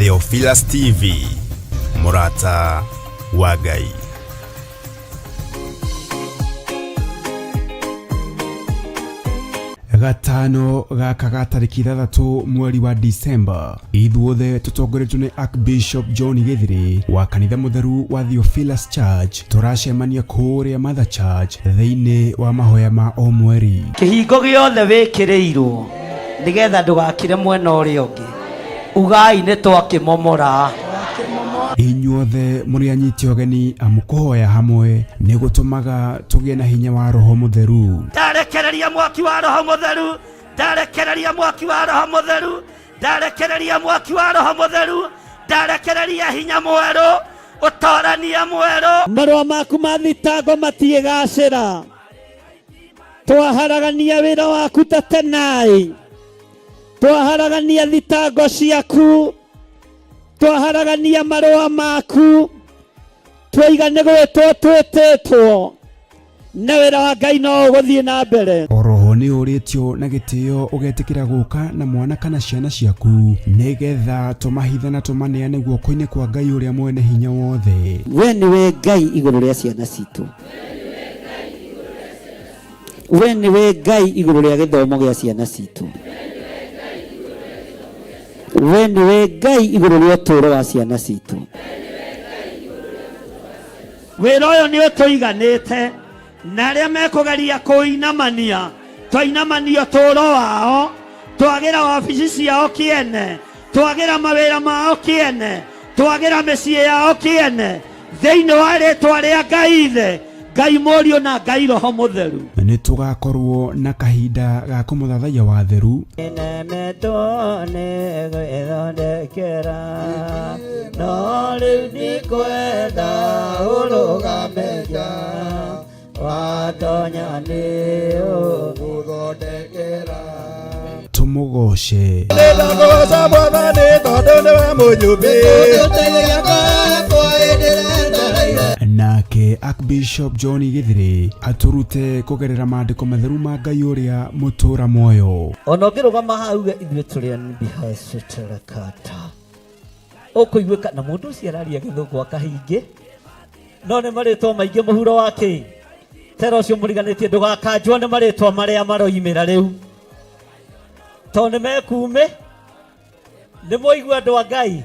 Theophilus TV, mũrata wa Ngai. Gatano gaka ga tarĩki 6 mweri wa Disemba, ithuothe tũtongoretio nĩ Archbishop John Gĩthirĩ wa kanitha mũtheru wa Theophilus Church tũracemania kũrĩa Mother Church thĩinĩ wa mahoya ma o mweri. Kĩhingo gĩothe wĩkĩrĩirwo nĩgetha ndũgakire mwena ũrĩa ũngĩ, ugai nĩ twakĩmomora. Inyuothe mũrĩ anyiti ũgeni amu kũhoya hamwe nĩ gũtũmaga tũgĩe na hinya wa Roho Mũtheru. Ndarekereria mwaki wa Roho Mũtheru, ndarekereria mwaki wa Roho Mũtheru, ndarekereria mwaki wa Roho Mũtheru, ndarekereria hinya mwerũ, ũtorania mwerũ. Marũa maku ma thitango matiĩgacĩra, twaharagania wĩra waku ta tenai, twaharagania thitango ciaku, twaharagania marũa maku, twaiga nĩ gwĩtwo twĩtĩtwo, na wĩra wa Ngai no ũgũthiĩ na mbere. Oroho nĩ ũrĩtio na gĩtĩo ũgetĩkĩra gũka na mwana kana ciana ciaku nĩgetha tũmahithe na tũmaneane guoko-inĩ kwa Ngai ũrĩa mwene hinya wothe. We nĩwe Ngai igũrũ rĩa ciana citũ, we nĩwe Ngai igũrũ rĩa gĩthomo gĩa ciana citũ, we nĩwe Ngai igũrũ rĩa ũtũũro wa ciana citũ. Wĩra ũyũ nĩ ũtũiganĩte, na arĩa mekũgeria kũinamania, twainamania ũtũũro wao, twagĩra wabici ciao kĩene, twagĩra mawĩra mao kĩene, twagĩra mĩciĩ yao kĩene, thĩinĩ wa rĩtwa rĩa Ngai Ithe, Ngai Mũriũ na Ngai Roho Mũtheru. Nĩ tũgakorwo na kahinda ga kũmũthathaiya wa theru. Nemetwo nĩ gwĩthondekera, no rĩu ndikwenda ũrũgame nja, watonya nĩ ũgũthondekera. Tũmũgoce. Nĩndakũgoca Mwathani tondũ nĩwe mũnyũmbi. Nake Archbishop John Gĩthirĩ atũrute kũgerera maandĩko matheru ma Ngai ũrĩa mũtũra muoyo. Ona ũngĩrũgama haha uge ithuĩ tũrĩ anbihacĩtĩrekata, ũkũiguĩka na mũndũ ũcio araria gĩthũngũ akahingĩ, no nĩ marĩtwa maingĩ mũhuro wa kĩ tera ũcio mũriganĩtie, ndũgakanjwo nĩ marĩtwa marĩa maroimĩra rĩu, tondũ nĩ mekuumĩ. Nĩ mwaigua andũ a Ngai,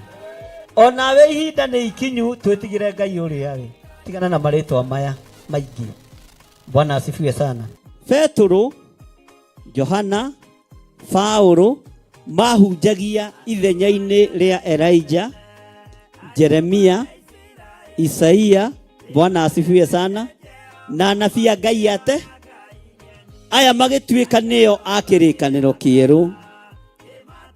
onawe ihinda nĩ ikinyu twĩtigĩre Ngai ũrĩa rĩ, tigana na marĩtwa maya maingĩ. Bwana asifiwe sana. Petũrũ, Johana, Paũlũ mahunjagia ithenya-inĩ rĩa Elijah, Jeremia, Isaia, Bwana asifiwe sana, na anabii a Ngai ate aya magĩtuĩka nĩo a kĩrĩkanĩro kĩerũ,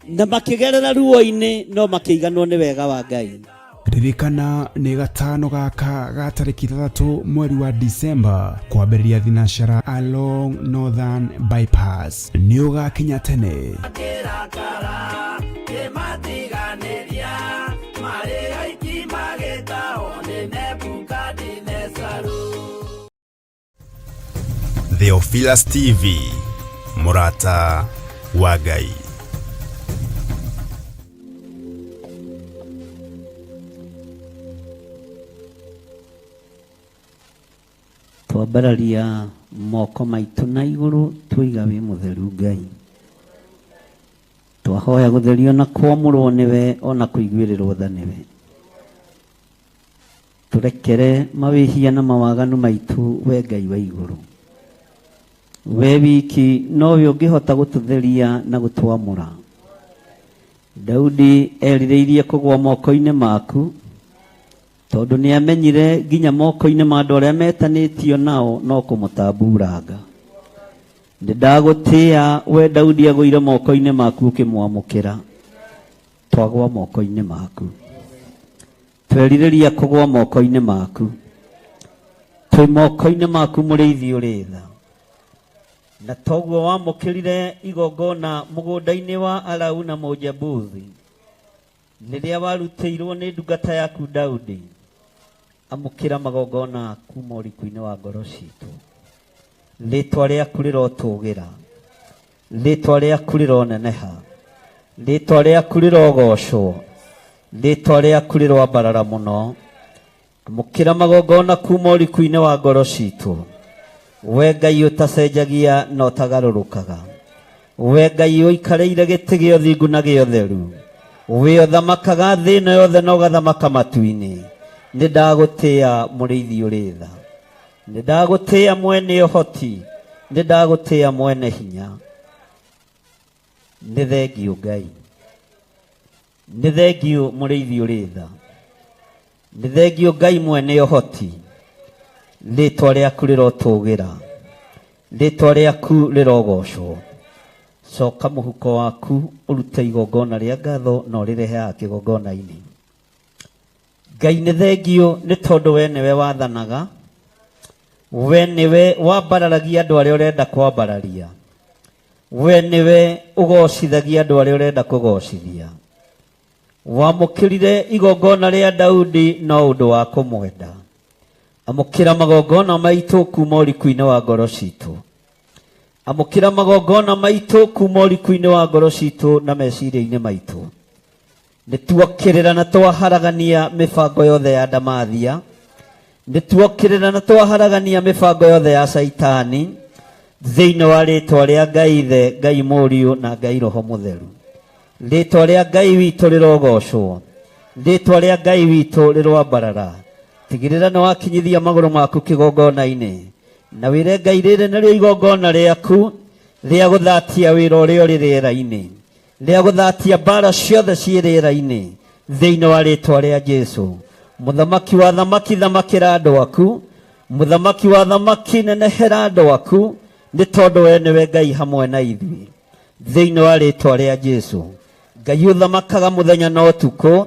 na makĩgerera ruo-inĩ no makĩiganwo nĩ wega wa Ngai. Ririkana nĩ gatano gaka ga tarĩki 6 mweri wa Disemba kwambĩrĩria thinacara along Northern Bypass. Nĩ ũgakinya tene. Theophilus TV, mũrata wa Ngai. Twambararia moko maitũ na igũrũ tũiga wĩ mũtheru Ngai. Twahoya gũtherio na kwamũrwo nĩwe ona kũiguĩrĩrwo tha nĩwe. Tũrekere mawĩhia na mawaganu maitũ we Ngai wa igũrũ. We wiki nowe ũngĩhota gũtũtheria na gũtwamũra. Daudi erirĩirie kũgũa moko-inĩ maku, tondũ nĩamenyire nginya moko-inĩ ma andũ arĩa metanĩtio nao no kũmũtamburanga. Nĩndagũtĩĩa we Daudi agũire moko-inĩ maku ũkĩmwamũkĩra. Twagũa moko-inĩ maku. Twerirĩria kũgũa moko-inĩ maku. Twĩ moko-inĩ maku mũrĩithi ũrĩ tha. Na toguo wamũkĩrire igongona mũgũnda-inĩ wa Arauna Mũjebusi, rĩrĩa warutĩirwo nĩ ndungata yaku Daudi, amũkĩra magongona kuma ũriku-inĩ wa ngoro citũ. Rĩtwa rĩaku rĩrotũgĩra, rĩtwa rĩaku rĩroneneha, rĩtwa rĩaku rĩrogocwo. Rĩtwa rĩaku rĩroambarara mũno. Amũkĩra magongona kuma ũriku-inĩ wa ngoro citũ. We Ngai ũtacenjagia na ũtagarũrũkaga. We Ngai ũikarĩire gĩtĩ gĩa ũthingu na gĩa ũtheru. We ũthamakaga thĩ ĩno yothe na ũgathamaka matu-inĩ. Nĩ ndagũtĩa mũrĩithi ũrĩ tha. Nĩ ndagũtĩa mwene ũhoti. Nĩ ndagũtĩa mwene hinya. Nĩ thengiũ Ngai. Nĩ thengiũ mũrĩithi ũrĩ tha. Nĩ thengiũ Ngai mwene ũhoti. Rĩtwa rĩaku rĩrotũgĩra. Rĩtwa rĩaku rĩrogocwo. Coka mũhuko waku ũrute igongona rĩa ngatho na ũrĩrehe haha kĩgongona-inĩ. Ngai nĩ thengiũ nĩ tondũ we nĩwe wathanaga. We nĩwe wambararagia andũ arĩa ũrenda kwambararia. We nĩwe ũgocithagia andũ arĩa ũrenda kũgocithia. Wamũkĩrire igongona rĩa Daudi no ũndũ wa kũmwenda. Amũkĩra magongona maitũ kuma ũriku-inĩ wa ngoro citũ. Amũkĩra magongona maitũ kuma ũriku-inĩ wa ngoro citũ na meciria-inĩ maitũ. Nĩ tuokĩrĩra na twaharagania mĩbango yothe ya Ndamathia. Nĩ tuokĩrĩra na twaharagania mĩbango yothe ya Caitani thĩinĩ wa rĩtwa rĩa Ngai Ithe, Ngai Mũriũ na Ngai Roho Mũtheru. Rĩtwa rĩa Ngai witũ rĩrogocwo. Rĩtwa rĩa Ngai witũ rĩroambarara. Tigĩrĩra nĩ wakinyithia magũrũ maku kĩgongona-inĩ. Na wĩre Ngai rĩrĩ nĩrĩo igongona rĩaku rĩa gũthatia wĩra ũrĩa ũrĩ rĩera-inĩ. Rĩa gũthatia mbara ciothe ciĩ rĩera-inĩ thĩinĩ wa rĩtwa rĩa Jesũ. Mũthamaki wa thamaki thamakĩra andũ aku. Mũthamaki wa thamaki nenehera andũ aku nĩ tondũ we nĩwe Ngai hamwe na ithuĩ. Thĩinĩ wa rĩtwa rĩa Jesũ. Ngai ũthamakaga mũthenya na ũtukũ.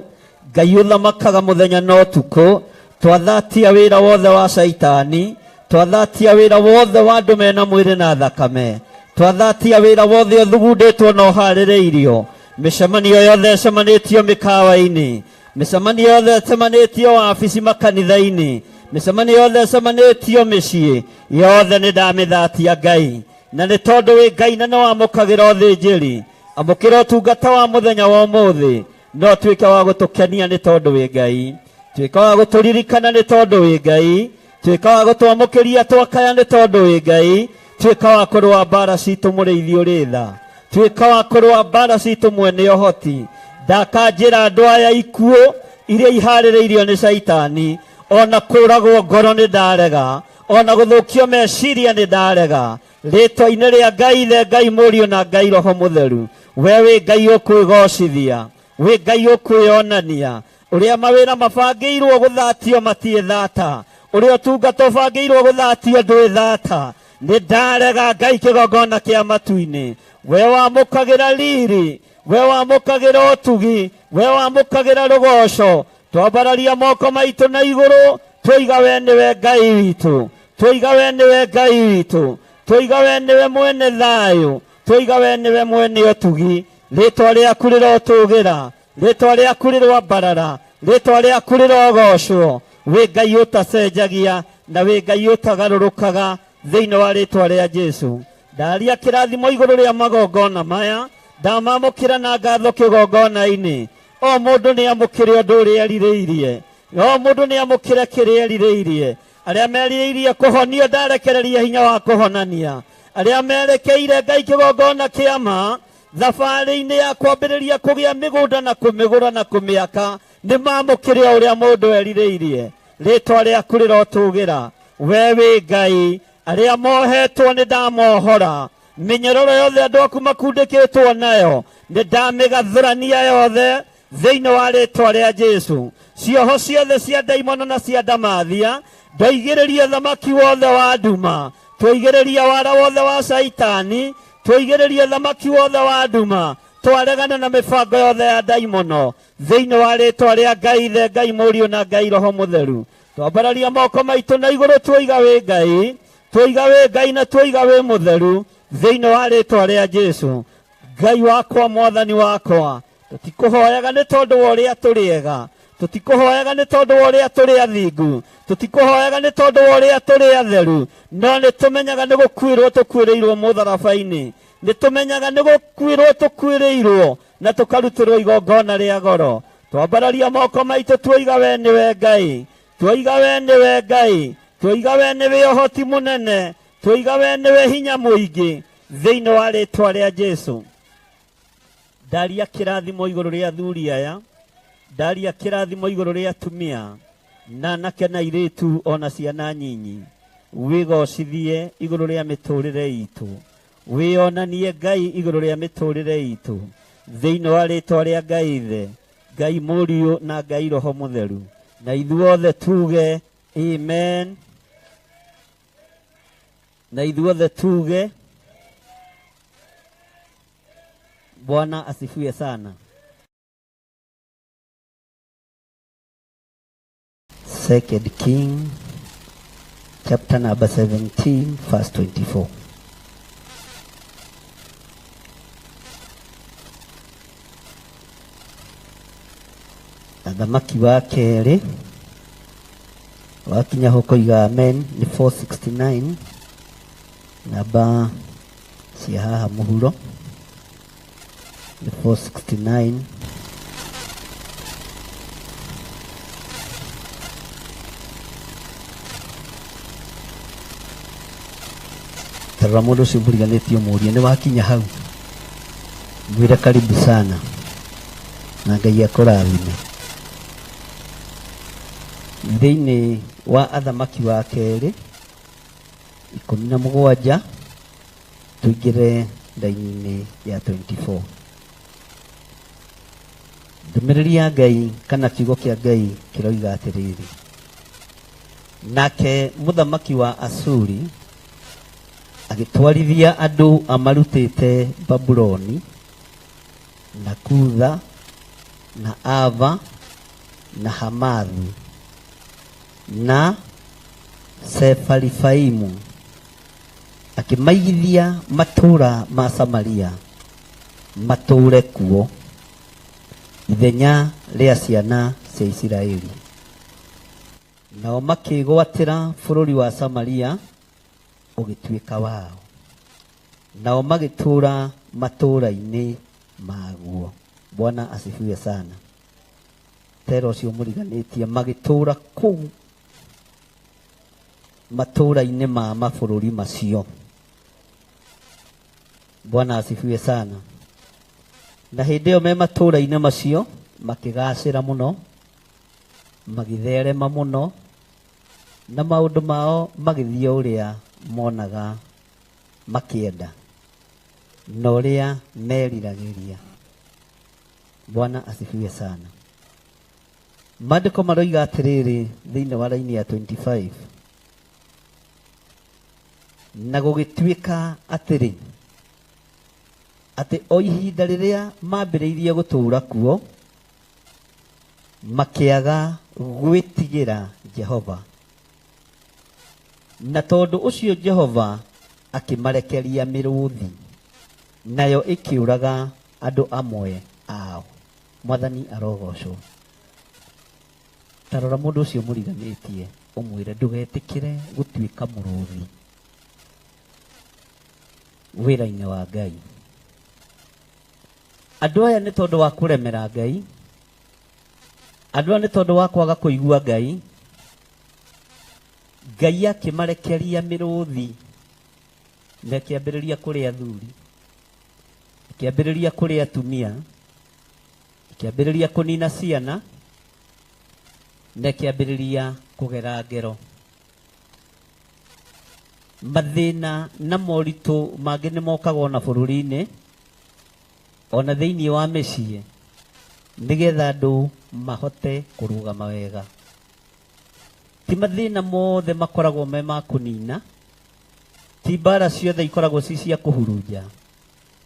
Ngai ũthamakaga mũthenya na ũtukũ. Twathatia wĩra wothe wa Caitani. Twathatia wĩra wothe wa andũ mena mwĩrĩ na thakame. Twathatia wĩra wothe ũthugundĩtwo na ũharĩrĩirio. Mĩcemanio yothe ĩcemanĩtio mĩkawa-inĩ. Mĩcemanio yothe ĩcemanĩtio wabici makanitha-inĩ. Mĩcemanio yothe ĩcemanĩtio mĩciĩ. Yothe nĩ ndamĩthatia Ngai. Na nĩ tondũ wĩ Ngai na nĩ wamũkagĩra ũthĩnjĩri. Amũkĩra ũtungata wa mũthenya wa ũmũthĩ. No tuĩke wa gũtũkenia nĩ tondũ wĩ Ngai. Tuĩka wa gũtũririkana nĩ tondũ wĩ Ngai. Tuĩka wa gũtwamũkĩria twakaya nĩ tondũ wĩ Ngai. Tuĩka wa kũrũa mbara citũ mũrĩithi ũrĩ tha. Tuĩka wa kũrũa mbara citũ mwene ũhoti. Ndakanjĩra andũ aya ikuũ iria iharĩrĩirio nĩ Caitani. Ona kũragwo ngoro nĩ ndarega. Ona gũthũkio meciria nĩ ndarega. Rĩtwa-inĩ rĩa Ngai Ithe, Ngai Mũriũ na Ngai Roho Mũtheru. We wĩ Ngai ũkwĩgocithia. Wĩ Ngai ũkwĩonania. Ũrĩa mawĩra mabangĩirwo gũthatio matiĩthata. Ũrĩa ũtungata ũbangĩirwo gũthatio ndwĩthata. Nĩ ndarega Ngai kĩgongona kĩa matu-inĩ. We wamũkagĩra riri. We wamũkagĩra ũtugi. We wamũkagĩra rũgoco. Twambararia moko maitũ na igũrũ. Twoiga we nĩwe Ngai witũ. Twoiga we nĩwe Ngai witũ. Twoiga we nĩwe mwene thayũ. Twoiga we nĩwe mwene ũtugi. Rĩtwa rĩaku rĩrotũgĩra. Rĩtwa rĩaku rĩroambarara. Rĩtwa rĩaku rĩrogocwo. Wĩ Ngai ũtacenjagia na wĩ Ngai ũtagarũrũkaga thĩinĩ wa rĩtwa rĩa Jesũ. Ndaria kĩrathimo igũrũ rĩa magongona maya. Ndamamũkĩra na ngatho kĩgongona-inĩ. O mũndũ nĩ amũkĩre ũndũ ũrĩa erirĩirie. O mũndũ nĩ amũkĩre kĩrĩa erirĩirie. Arĩa merirĩirie kũhonio ndarekereria hinya wa kũhonania. Arĩa merekeire Ngai kĩgongona kĩa ma thabarĩ-inĩ ya kwambĩrĩria kũgĩa mĩgũnda na kũmĩgũra na kũmĩaka nĩ mamũkĩre o ũrĩa mũndũ erirĩirie. Rĩtwa rĩaku rĩrotũgĩra. We wĩ Ngai. Arĩa mohetwo nĩ ndamohora. Mĩnyororo yothe andũ aku makundĩkĩtwo nayo nĩ ndamĩgathũrania yothe thĩinĩ wa rĩtwa rĩa Jesũ. Cioho ciothe cia ndaimono na cia ndamathia ndoigĩrĩria thamaki wothe wa nduma. Twoigĩrĩria wara wothe wa Caitani. Twoigĩrĩria thamaki wothe wa nduma. Twaregana na mĩbango yothe ya ndaimono thĩinĩ wa rĩtwa rĩa Ngai Ithe, Ngai Mũriũ na Ngai Roho Mũtheru. Twambararia moko maitũ na igũrũ twoiga wĩ Ngai. Twoiga wĩ Ngai na twoiga wĩ mũtheru thĩinĩ wa rĩtwa rĩa Jesũ. Ngai wakwa, Mwathani wakwa, tũtikũhoyaga nĩ tondũ wa ũrĩa tũrĩ ega. Tũtikũhoyaga nĩ tondũ wa ũrĩa tũrĩ athingu. Tũtikũhoyaga nĩ tondũ wa ũrĩa tũrĩ atheru. No nĩ tũmenyaga nĩ gũkuĩrwo tũkuĩrĩirwo mũtharaba-inĩ. Nĩ tũmenyaga nĩ gũkuĩrwo tũkuĩrĩirwo na tũkarutĩrwo igongona rĩa goro. Twambararia moko maitũ tuoiga we nĩwe Ngai, tuoiga we nĩwe Ngai, tuoiga we nĩwe ũhoti mũnene, tuoiga we nĩwe hinya mũingĩ, thĩinĩ wa rĩtwa rĩa Jesu. Ndaria kĩrathimo igũrũ rĩa athuri aya, ndaria kĩrathimo igũrũ rĩa atumia, na anake na airĩtu ona ciana nyinyi. Wĩgocithie igũrũ rĩa mĩtũrĩre itũ, wĩonanie Ngai igũrũ rĩa mĩtũrĩre itũ, thĩinĩ wa rĩtwa rĩa Ngai Ithe, Ngai Mũriũ na Ngai Roho Mũtheru. Na ithuothe tuge amen. Na ithuothe tuge Bwana asifiwe sana. Second King chapter number 17 verse 24. Athamaki wa kerĩ wakinya huko iga amen ni 469 namba cia haha mũhuro ni 469. Tarora mũndũ ũcio mũriganĩtie ũmũrie nĩ wakinya hau, mwĩre karibu sana na Ngai akũrathime. Thĩinĩ wa Athamaki wa kerĩ 17 tũingĩre raini-inĩ ya 24. Ndũmĩrĩri ya Ngai kana kiugo kĩa Ngai kĩroiga atĩrĩrĩ, nake mũthamaki wa Asuri agĩtwarithia andũ amarutĩte Babuloni na Kutha na Ava na Hamathu na Sefarivaimu, akĩmaigithia matũũra ma Samaria matũũre kuo ithenya rĩa ciana cia Isiraeli. Nao makĩgwatĩra bũrũri wa Samaria ũgĩtuĩka wao, nao magĩtũũra matũũra-inĩ maguo. Bwana asifiwe sana. Tera ũcio mũriganĩtie, magĩtũũra kũu matũũra-inĩ ma mabũrũri macio. Bwana asifiwe sana. Na hĩndĩ ĩyo me matũũra-inĩ macio makĩgacĩra mũno, magĩtherema mũno, na maũndũ mao magĩthiĩ ũrĩa monaga makĩenda na ũrĩa meriragĩria. Bwana asifiwe sana. Maandĩko maroiga atĩrĩrĩ thĩinĩ wa raini ya 25, na gũgĩtuĩka atĩrĩ, atĩ o ihinda rĩrĩa mambĩrĩirie gũtũũra kuo makĩaga gwĩtigĩra Jehova, na tondũ ũcio Jehova akĩmarekeria mĩrũthi, nayo ĩkĩũraga andũ amwe ao. Mwathani arogocwo. Tarora mũndũ ũcio mũriganĩtie ũmwĩre ndũgetĩkĩre gũtuĩka mũrũthi wĩra-inĩ wa Ngai. Andũ aya nĩ tondũ wa kũremera Ngai, andũ aya nĩ tondũ wa kwaga kũigua Ngai, Ngai akĩmarekeria mĩrũthi na ĩkĩambĩrĩria kũrĩa athuri, ĩkĩambĩrĩria kũrĩa atumia, ĩkĩambĩrĩria kũnina ciana, na ĩkĩambĩrĩria kũgera ngero. Mathĩna na moritũ mangĩ nĩ mokaga ona bũrũri-inĩ, ona thĩinĩ wa mĩciĩ, nĩgetha andũ mahote kũrũgama wega. Ti mathĩna mothe makoragwo me ma kũnina, ti mbara ciothe ikoragwo ci cia kũhurunja,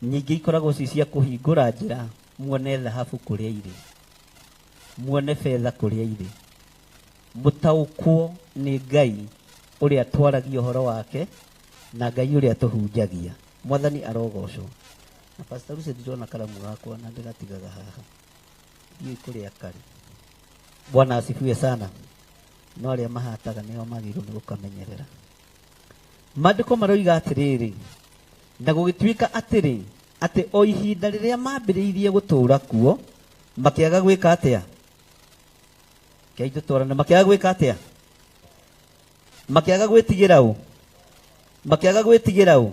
nyingĩ ikoragwo ci cia kũhingũra njĩra muone thahabu kũrĩa irĩ, muone betha kũrĩa irĩ, mũtaũkwo nĩ Ngai ũrĩa twaragia ũhoro wake na Ngai ũrĩa tũhunjagia. Mwathani arogocwo. Na Pastor Lucy ndirona karamu gakwa na ndĩgatigaga haha, ndiũĩ kũrĩa karĩ. Bwana asifiwe sana. No arĩa mahataga nĩo magĩrĩirwo nĩ gũkamenyerera. Maandĩko maroiga atĩrĩrĩ, na gũgĩtuĩka atĩrĩ, atĩ o ihinda rĩrĩa mambĩrĩirie gũtũũra kuo makĩaga gwĩka atĩa? Kei tũtwarane. Makĩaga gwĩka atĩa? Makĩaga gwĩtigĩra ũ? Makĩaga gwĩtigĩra ũ?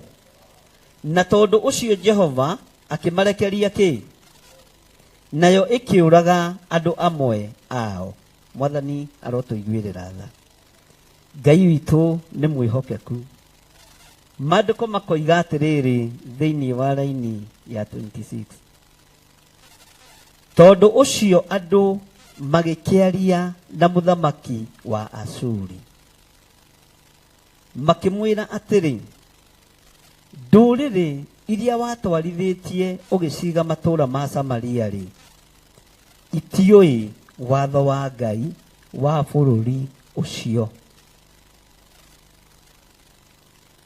Na tondũ ũcio Jehova akĩmarekeria kĩ? Nayo ĩkĩũraga andũ amwe ao. Mwathani arotũiguĩrĩra tha. Ngai witũ nĩ mwĩhokeku. Maandĩko makoiga atĩrĩrĩ thĩinĩ wa raini ya 26. Tondũ ũcio andũ magĩkĩaria na mũthamaki wa Ashuri. Makĩmwĩra atĩrĩ, ndũrĩrĩ iria watwarithĩtie ũgĩciga matũũra ma Samaria rĩ, itiũĩ watho wa Ngai wa bũrũri ũcio.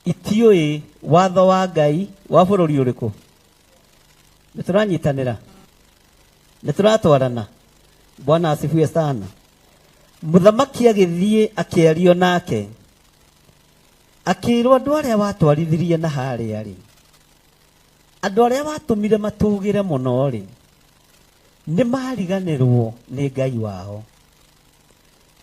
Itiũĩ watho wa Ngai wa bũrũri ũrĩkũ? Nĩ tũranyitanĩra? Nĩ tũratwarana? Bwana asifiwe sana. Mũthamaki agĩthiĩ akĩario nake, akĩrwo andũ arĩa watwarithirie na harĩa rĩ, andũ arĩa watũmire matũgĩre mũno rĩ, nĩ mariganĩrwo nĩ Ngai wao.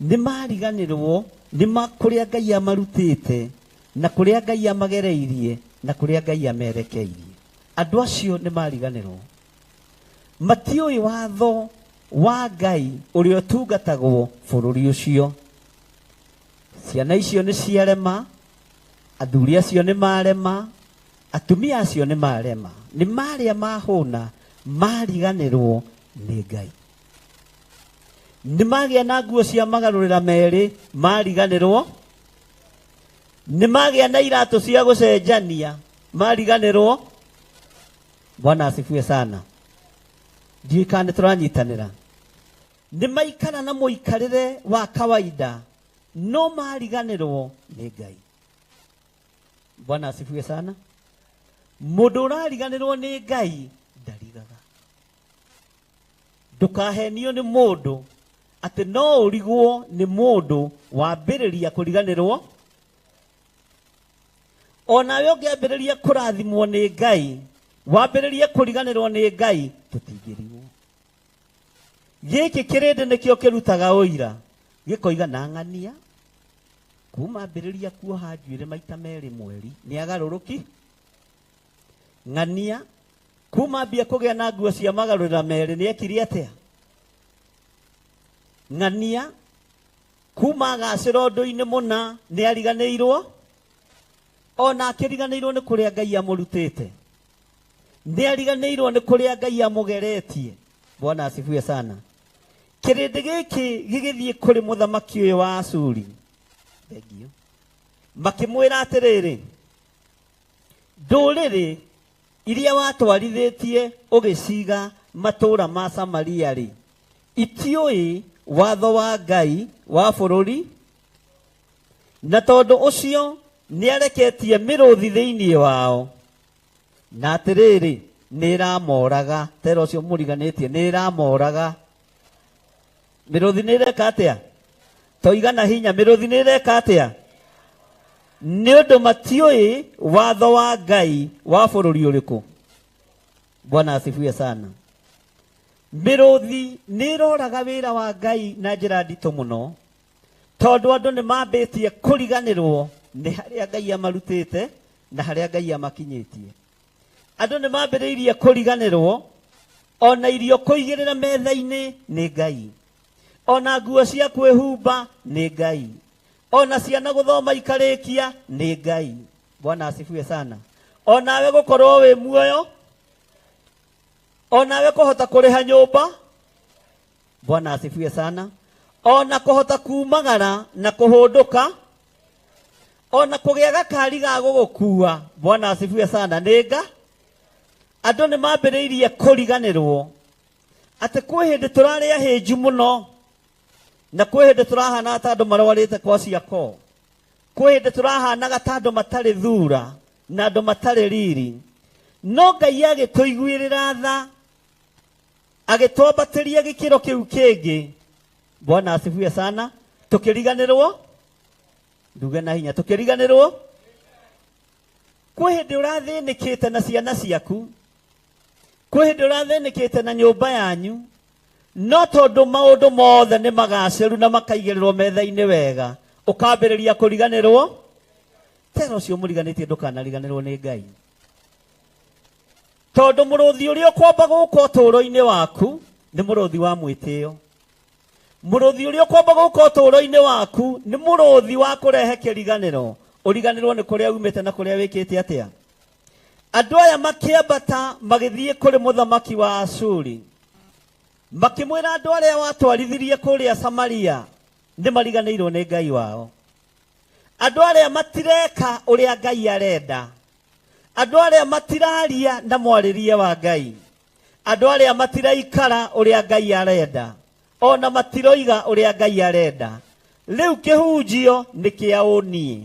Nĩ mariganĩrwo nĩ kũrĩa Ngai amarutĩte, na kũrĩa Ngai amagereirie, na kũrĩa Ngai amerekeirie. Andũ acio nĩ mariganĩrwo. Matiũĩ watho wa Ngai ũrĩa ũtungatagwo bũrũri ũcio. Ciana icio nĩ ciarema, athuri acio nĩ marema, atumia acio nĩ marema. Nĩ marĩa mahũna, mariganĩrwo nĩ Ngai. Nĩ magĩa na nguo cia magarũrĩra merĩ, mariganĩrwo. Nĩ magĩa na iratũ cia gũcenjania, mariganĩrwo. Bwana asifiwe sana. Ndiũĩ kana nĩ tũranyitanĩra. Nĩ maikara na mũikarĩre wa kawaida, no mariganĩrwo nĩ Ngai. Bwana asifiwe sana. Mũndũ ũrariganĩrwo nĩ Ngai ndarigaga. Ndũkahenio nĩ mũndũ atĩ no ũrigwo nĩ mũndũ wambĩrĩria kũriganĩrwo. Onawe ũngĩambĩrĩria kũrathimwo nĩ Ngai, wambĩrĩrie kũriganĩrwo nĩ Ngai, tũtingĩrigwo. Gĩkĩ kĩrĩndĩ nĩkĩo kĩrutaga ũira, gĩkoiga na ng'ania, kuma ambĩrĩria kuoha njuĩrĩ maita merĩ mweri, nĩ agarũrũki. Ng'ania, kuma ambia kũgĩa na nguo cia magarũrĩra merĩ, nĩ ekire atĩa? Ng'ania, kuma agacĩra ũndũ-inĩ mũna, nĩ ariganĩirwo. Ona akĩriganĩirwo nĩ kũrĩa Ngai amũrutĩte. Nĩ ariganĩirwo nĩ kũrĩa Ngai amũgeretie. Bwana asifiwe sana. Kĩrĩndĩ gĩkĩ gĩgĩthiĩ kũrĩ mũthamaki ũyũ wa Ashuri. Thengiũ. Makĩmwĩra atĩrĩrĩ, ndũrĩrĩ iria watwarithĩtie ũgĩciga matũũra ma Samaria rĩ, itiũĩ watho wa Ngai wa bũrũri, na tondũ ũcio nĩareketie mĩrũthi thĩinĩ wao. Na atĩrĩrĩ, nĩĩramoraga. Tera ũcio mũriganĩtie, nĩĩramoraga. Mĩrũthi nĩĩreka atĩa? Toiga na hinya, mĩrũthi nĩĩreka atĩa? Nĩ ũndũ matiũĩ watho wa Ngai wa bũrũri ũrĩkũ. Bwana asifiwe sana. Mĩrũthi nĩĩroraga wĩra wa Ngai na njĩra nditũ mũno, tondũ andũ nĩmambĩtie kũriganĩrwo nĩ harĩa Ngai amarutĩte na harĩa Ngai amakinyĩtie. Andũ nĩmambĩrĩirie kũriganĩrwo ona irio kũigĩrĩra metha-inĩ nĩ Ngai, ona nguo cia kwĩhumba nĩ Ngai, ona ciana gũthoma ikarĩkia nĩ Ngai. Bwana asifiwe sana. Onawe gũkorwo wĩ muoyo, onawe kũhota kũrĩha nyũmba. Bwana asifiwe sana. Ona kũhota kumagara na kũhũndũka, ona kũgĩa gakari ga gũgũkua. Bwana asifiwe sana. Nĩ nga andũ nĩmambĩrĩirie kũriganĩrwo atĩ kwĩ hĩndĩ tũrarĩ ahĩnju mũno, na kwĩ hĩndĩ tũrahana ta andũ marwarĩte kwa ciako, kwĩ hĩndĩ tũrahanaga ta andũ matarĩ thura na andũ matarĩ riri. No Ngai agĩtũiguĩrĩra tha, agĩtwambatĩria gĩkĩro kĩu kĩngĩ. Bwana asifiwe sana. Tũkĩriganĩrwo, nduge na hinya, tũkĩriganĩrwo. Kwĩ hĩndĩ ũrathĩnĩkĩte na ciana ciaku, kwĩ hĩndĩ ũrathĩnĩkĩte na nyũmba yanyu, No tondũ maũndũ mothe nĩ magacĩru na makaigĩrĩrwo metha-inĩ wega, ũkambĩrĩria kũriganĩrwo. Tera ũcio mũriganĩtie ndũkanariganĩrwo nĩ Ngai. Tondũ mũrũthi ũrĩa ũkwamba gũka ũtũũro-inĩ waku nĩ mũrũthi wa mwĩtĩo. Mũrũthi ũrĩa ũkwamba gũka ũtũũro-inĩ waku nĩ mũrũthi wa kũrehe kĩriganĩro. Ũriganĩrwo nĩ kũrĩa umĩte na kũrĩa wĩkĩte atĩa. Andũ aya makĩambata magĩthiĩ kũrĩ mũthamaki wa Ashuri. Makĩmwĩra andũ arĩa watwarithirie kũrĩa Samaria nĩ mariganĩirwo nĩ Ngai wao. Andũ arĩa matireka ũrĩa Ngai arenda. Andũ arĩa matiraria na mwarĩrie wa Ngai. Andũ arĩa matiraikara ũrĩa Ngai arenda. Ona matiroiga ũrĩa Ngai arenda. Rĩu kĩhunjio nĩ kĩa ũniĩ,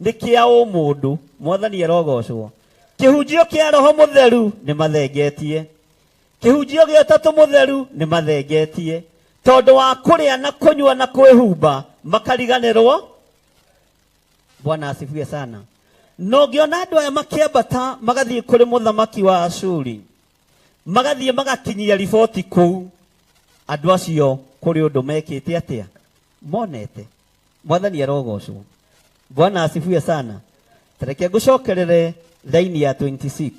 nĩ kĩa ũmũndũ. Mwathani arogocwo. Kĩhunjio kĩa Roho Mũtheru nĩ mathengetie. Kĩhunjio gĩa Ũtatũ Mũtheru nĩ mathengetie. Tondũ wa kũrĩa na kũnyua na kwĩhumba makariganĩrwo. Bwana asifiwe sana. Na ũngĩona andũ aya makĩambata magathiĩ kũrĩ mũthamaki wa Ashuri, magathiĩ magakinyia riboti kũu, andũ acio kũrĩ ũndũ mekĩte atĩa? Monete. Mwathani arogocwo. Bwana asifiwe sana. Tareke ngũcokerere laini ya 26.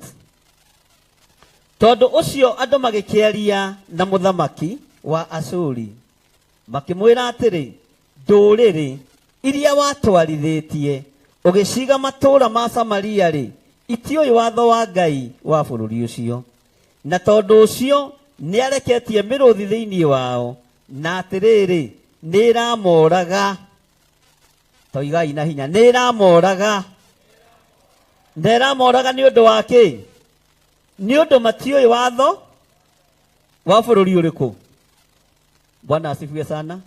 Tondũ ũcio andũ magĩkĩaria na mũthamaki wa Ashuri, makĩmwĩra atĩrĩ, ndũrĩrĩ iria watwarithĩtie ũgĩciga matũũra ma Samaria rĩ, itiũĩ watho wa Ngai wa bũrũri ũcio. Na tondũ ũcio nĩareketie mĩrũthi thĩinĩ wao, na atĩrĩrĩ, nĩĩramoraga. Toigai na hinya, nĩĩramoraga. Na ĩramoraga nĩ ũndũ wa kĩ? Nĩ ũndũ matiũĩ watho wa bũrũri ũrĩkũ. Bwana asifiwe sana.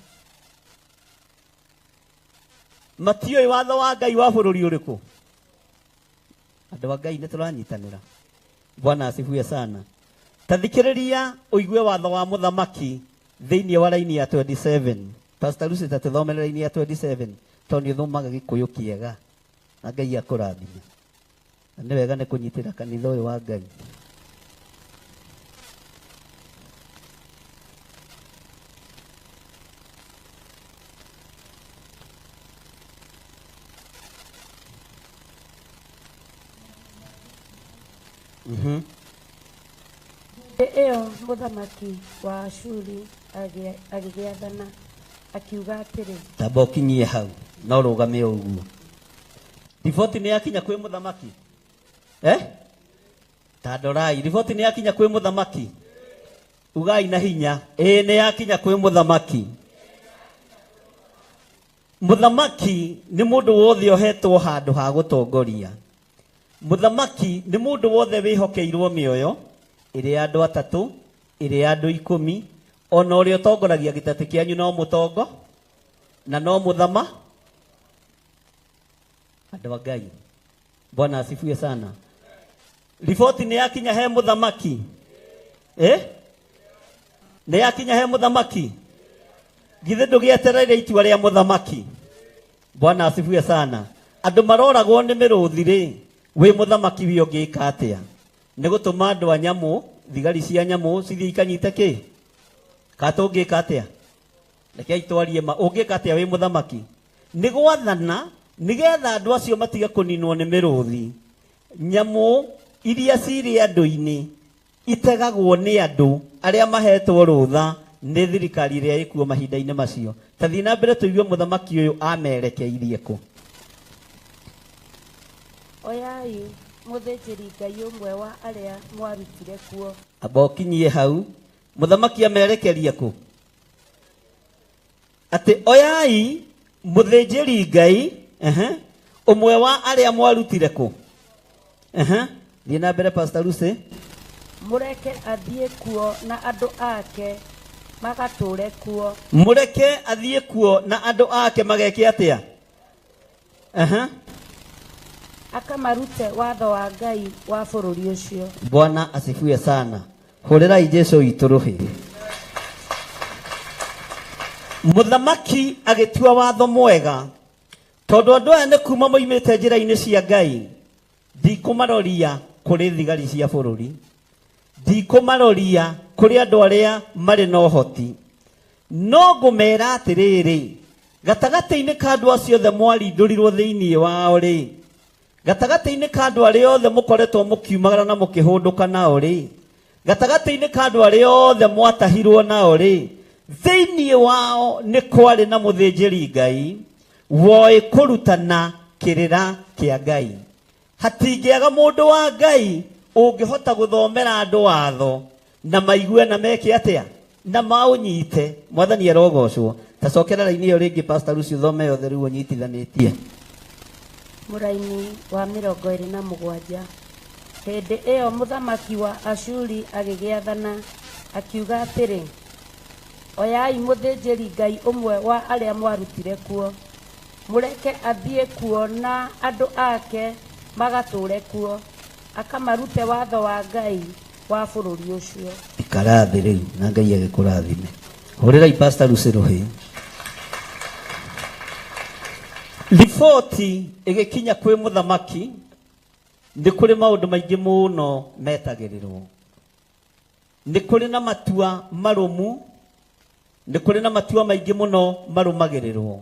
Matiũĩ watho wa Ngai wa bũrũri ũrĩkũ. Andũ a Ngai nĩ tũranyitanĩra. Bwana asifiwe sana. Ta thikĩrĩria ũigue watho wa mũthamaki thĩinĩ wa raini ya 27. Pastor Lucy, ta tũthomere raini ya 27 tondũ nĩ ũthomaga Gĩkũyũ kĩega na Ngai akũrathime. Na nĩ wega nĩ kũnyitĩra kanitha ũyũ wa Ngai. Hĩndĩ ĩyo mũthamaki wa Ashuri agĩgĩathana akiuga atĩrĩ, Tamba ũkinyie hau na ũrũgame o ũguo. Riboti nĩ yakinya kwĩ mũthamaki? Ta ndorai, riboti nĩ yakinya kwĩ mũthamaki? Ugai na hinya, ĩĩ nĩ yakinya kwĩ mũthamaki. Mũthamaki nĩ mũndũ wothe ũhetwo handũ ha gũtongoria. Mũthamaki nĩ mũndũ wothe wĩhokeirwo mĩoyo, ĩrĩ ya andũ atatũ, ĩrĩ ya andũ ikũmi, ona ũrĩa ũtongoragia gĩtatĩ kĩanyu no mũtongo na no mũthama. Andũ a Ngai, Bwana asifiwe sana. Riboti nĩ yakinya he mũthamaki? Nĩ yakinya he mũthamaki? Githĩ ndũgĩetereire itua rĩa mũthamaki? Bwana asifiwe sana. Andũ maroragwo nĩ mĩrũthi rĩ, wĩ mũthamaki wĩ ũngĩka atĩa? Nĩ gũtũma andũ a nyamũ, thigari cia nyamũ cithiĩ ikanyite kĩ? Ka tũngĩka atĩa? Rekei twarie ma, ũngĩka atĩa wĩ mũthamaki? Nĩ gwathana nĩgetha andũ acio matige kũninwo nĩ mĩrũthi. Nyamũ iria cirĩ andũ-inĩ itegagwo nĩ andũ arĩa mahetwo rũtha nĩ thirikari ĩrĩa ĩkuo mahinda-inĩ macio. Ta thiĩ na mbere tũigue mũthamaki ũyũ amerekeirie kũ. Oyai mũthĩnjĩri Ngai ũmwe wa arĩa mwarutire kuo. Amba ũkinyie hau. Mũthamaki amerekerie kũ? Atĩ oyai mũthĩnjĩri Ngai, ũmwe wa arĩa mwarutire kũ? Thiĩ na mbere Pastor Lucy. Mũreke athiĩ kuo na andũ ake magatũre kuo. Mũreke athiĩ kuo na andũ ake mageke atĩa? Akamarute watho wa Ngai wa bũrũri ũcio. Bwana asifiwe sana. Hũrĩrai Jesũ witũ rũhĩ. Mũthamaki agĩtua watho mwega tondũ andũ aya nĩ kuma moimĩte njĩra-inĩ cia Ngai. Ndikũmaroria kũrĩ thigari cia bũrũri, Ndikũmaroria kũrĩ andũ arĩa marĩ na ũhoti, no ngũmera atĩrĩrĩ, gatagatĩ-inĩ ka andũ acio othe mwarindũrirwo thĩinĩ wao rĩ, gatagatĩ-inĩ ka andũ arĩa othe mũkoretwo mũkiumagara na mũkĩhũndũka nao rĩ, gatagatĩ-inĩ ka andũ arĩa othe mwatahirwo nao rĩ, thĩinĩ wao nĩ kwarĩ na mũthĩnjĩri Ngai woĩ kũrutana kĩrĩra kĩa Ngai. Hatingĩaga mũndũ wa Ngai ũngĩhota gũthomera andũ watho na maigue na meke atĩa na maũnyite. Mwathani arogocwo. Tacokera raini ĩyo rĩngĩ, Pastor Lucy, ũthome yothe rĩu ũnyitithanĩtie. Mũraini wa 27. Hĩndĩ ĩyo mũthamaki wa Ashuri agĩgĩathana, akiuga atĩrĩ, oyai mũthĩnjĩri Ngai ũmwe wa arĩa mwarutire kuo, mũreke athiĩ kuo na andũ ake magatũũre kuo, akamarute watho wa Ngai wa bũrũri ũcio. Ikara thĩ rĩu na Ngai agĩkũrathime. Hũrĩrai Pastor Lucy rũhĩ. Riboti ĩgĩkinya kwĩ mũthamaki, nĩ kũrĩ maũndũ maingĩ mũno metagĩrĩrwo, nĩ kũrĩ na matua marũmu, nĩ kũrĩ na matua maingĩ mũno marũmagĩrĩrwo.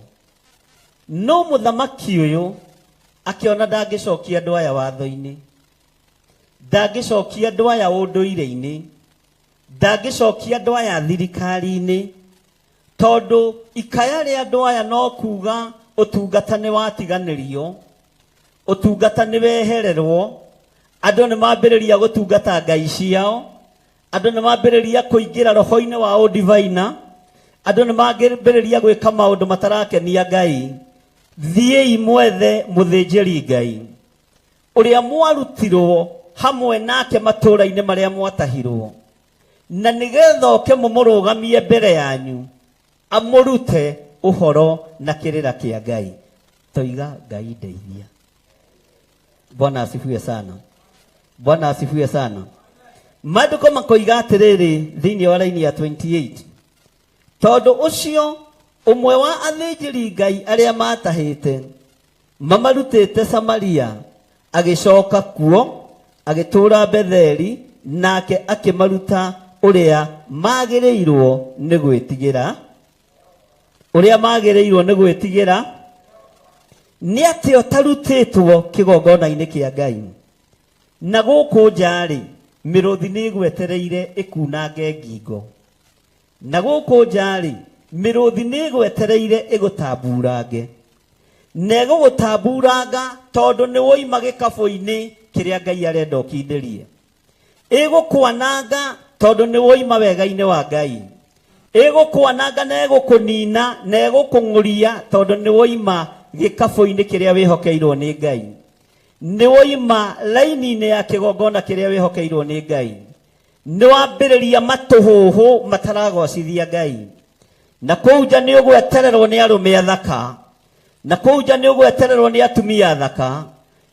No mũthamaki ũyũ akĩona ndangĩcokia andũ aya watho-inĩ, ndangĩcokia andũ aya ũndũire-inĩ, ndangĩcokia andũ aya thirikari-inĩ, tondũ ikaya rĩa andũ aya no kuga ũtungata nĩ watiganĩrio, ũtungata nĩ wehererwo, andũ nĩ mambĩrĩria gũtungata ngai ciao, andũ nĩ mambĩrĩria kũingĩra roho-inĩ wa ũndivaina, andũ nĩ mambĩrĩria gwĩka maũndũ matarakenia Ngai. Thiĩi mwethe mũthĩnjĩri Ngai ũrĩa mwarutirwo hamwe nake matũũra-inĩ marĩa mwatahirwo, na nĩgetha oke mũmũrũgamie mbere yanyu amũrute ũhoro na kĩrĩra kĩa Ngai. Toiga Ngai ndeithia. Bwana asifiwe sana. Bwana asifiwe sana. Maandĩko makoiga atĩrĩrĩ thĩinĩ wa raini ya 28, tondũ ũcio ũmwe wa athĩnjĩri Ngai arĩa matahĩte mamarutĩte Samaria agĩcoka kuo, agĩtũũra Betheli, nake akĩmaruta ũrĩa magĩrĩirwo nĩ gwĩtigĩra, ũrĩa magĩrĩirwo nĩ gwĩtigĩra. Nĩ atĩa ũtarutĩtwo kĩgongona-inĩ kĩa Ngai? Na gũkũ nja-rĩ, mĩrũthi nĩ ĩgwetereire ĩkunange ngingo, na gũkũ nja-rĩ, mĩrũthi nĩ ĩgwetereire ĩgũtamburange, na ĩgũgũtamburanga tondũ nĩ woima gĩkabũ-inĩ kĩrĩa Ngai arenda ũkindĩrie. Ĩgũkwananga tondũ nĩ woima wega-inĩ wa Ngai. Ĩgũkwananga na ĩgũkũnina na ĩgũkũng'ũria tondũ nĩ woima gĩkabũ-inĩ kĩrĩa wĩhokeirwo nĩ Ngai. Nĩ woima raini-inĩ ya kĩgongona kĩrĩa wĩhokeirwo nĩ Ngai. Nĩ wambĩrĩria matũhũhũ mataragocithia Ngai. Na kũu nja nĩ ũgwetererwo nĩ arũme athaka, na kũu nja nĩ ũgwetererwo nĩ atumia athaka,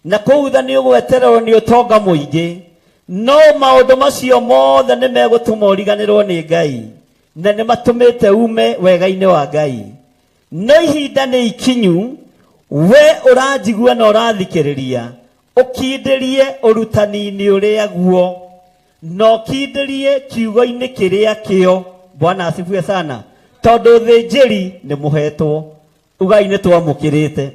na kũu nja nĩ ũgwetererwo nĩ ũtonga mũingĩ. No maũndũ macio mothe nĩ megũtũma ũriganĩrwo nĩ Ngai, na nĩ matũmĩte ume wega-inĩ wa Ngai. No ihinda nĩ ikinyu, we ũranjigua na ũrathikĩrĩria, ũkindĩrie ũrutani-inĩ ũrĩa guo, na ũkindĩrie kiugo-inĩ kĩrĩa kĩo. Bwana asifiwe sana. Tondũ ũthĩnjĩri nĩ mũhetwo, ugai nĩ twamũkĩrĩte,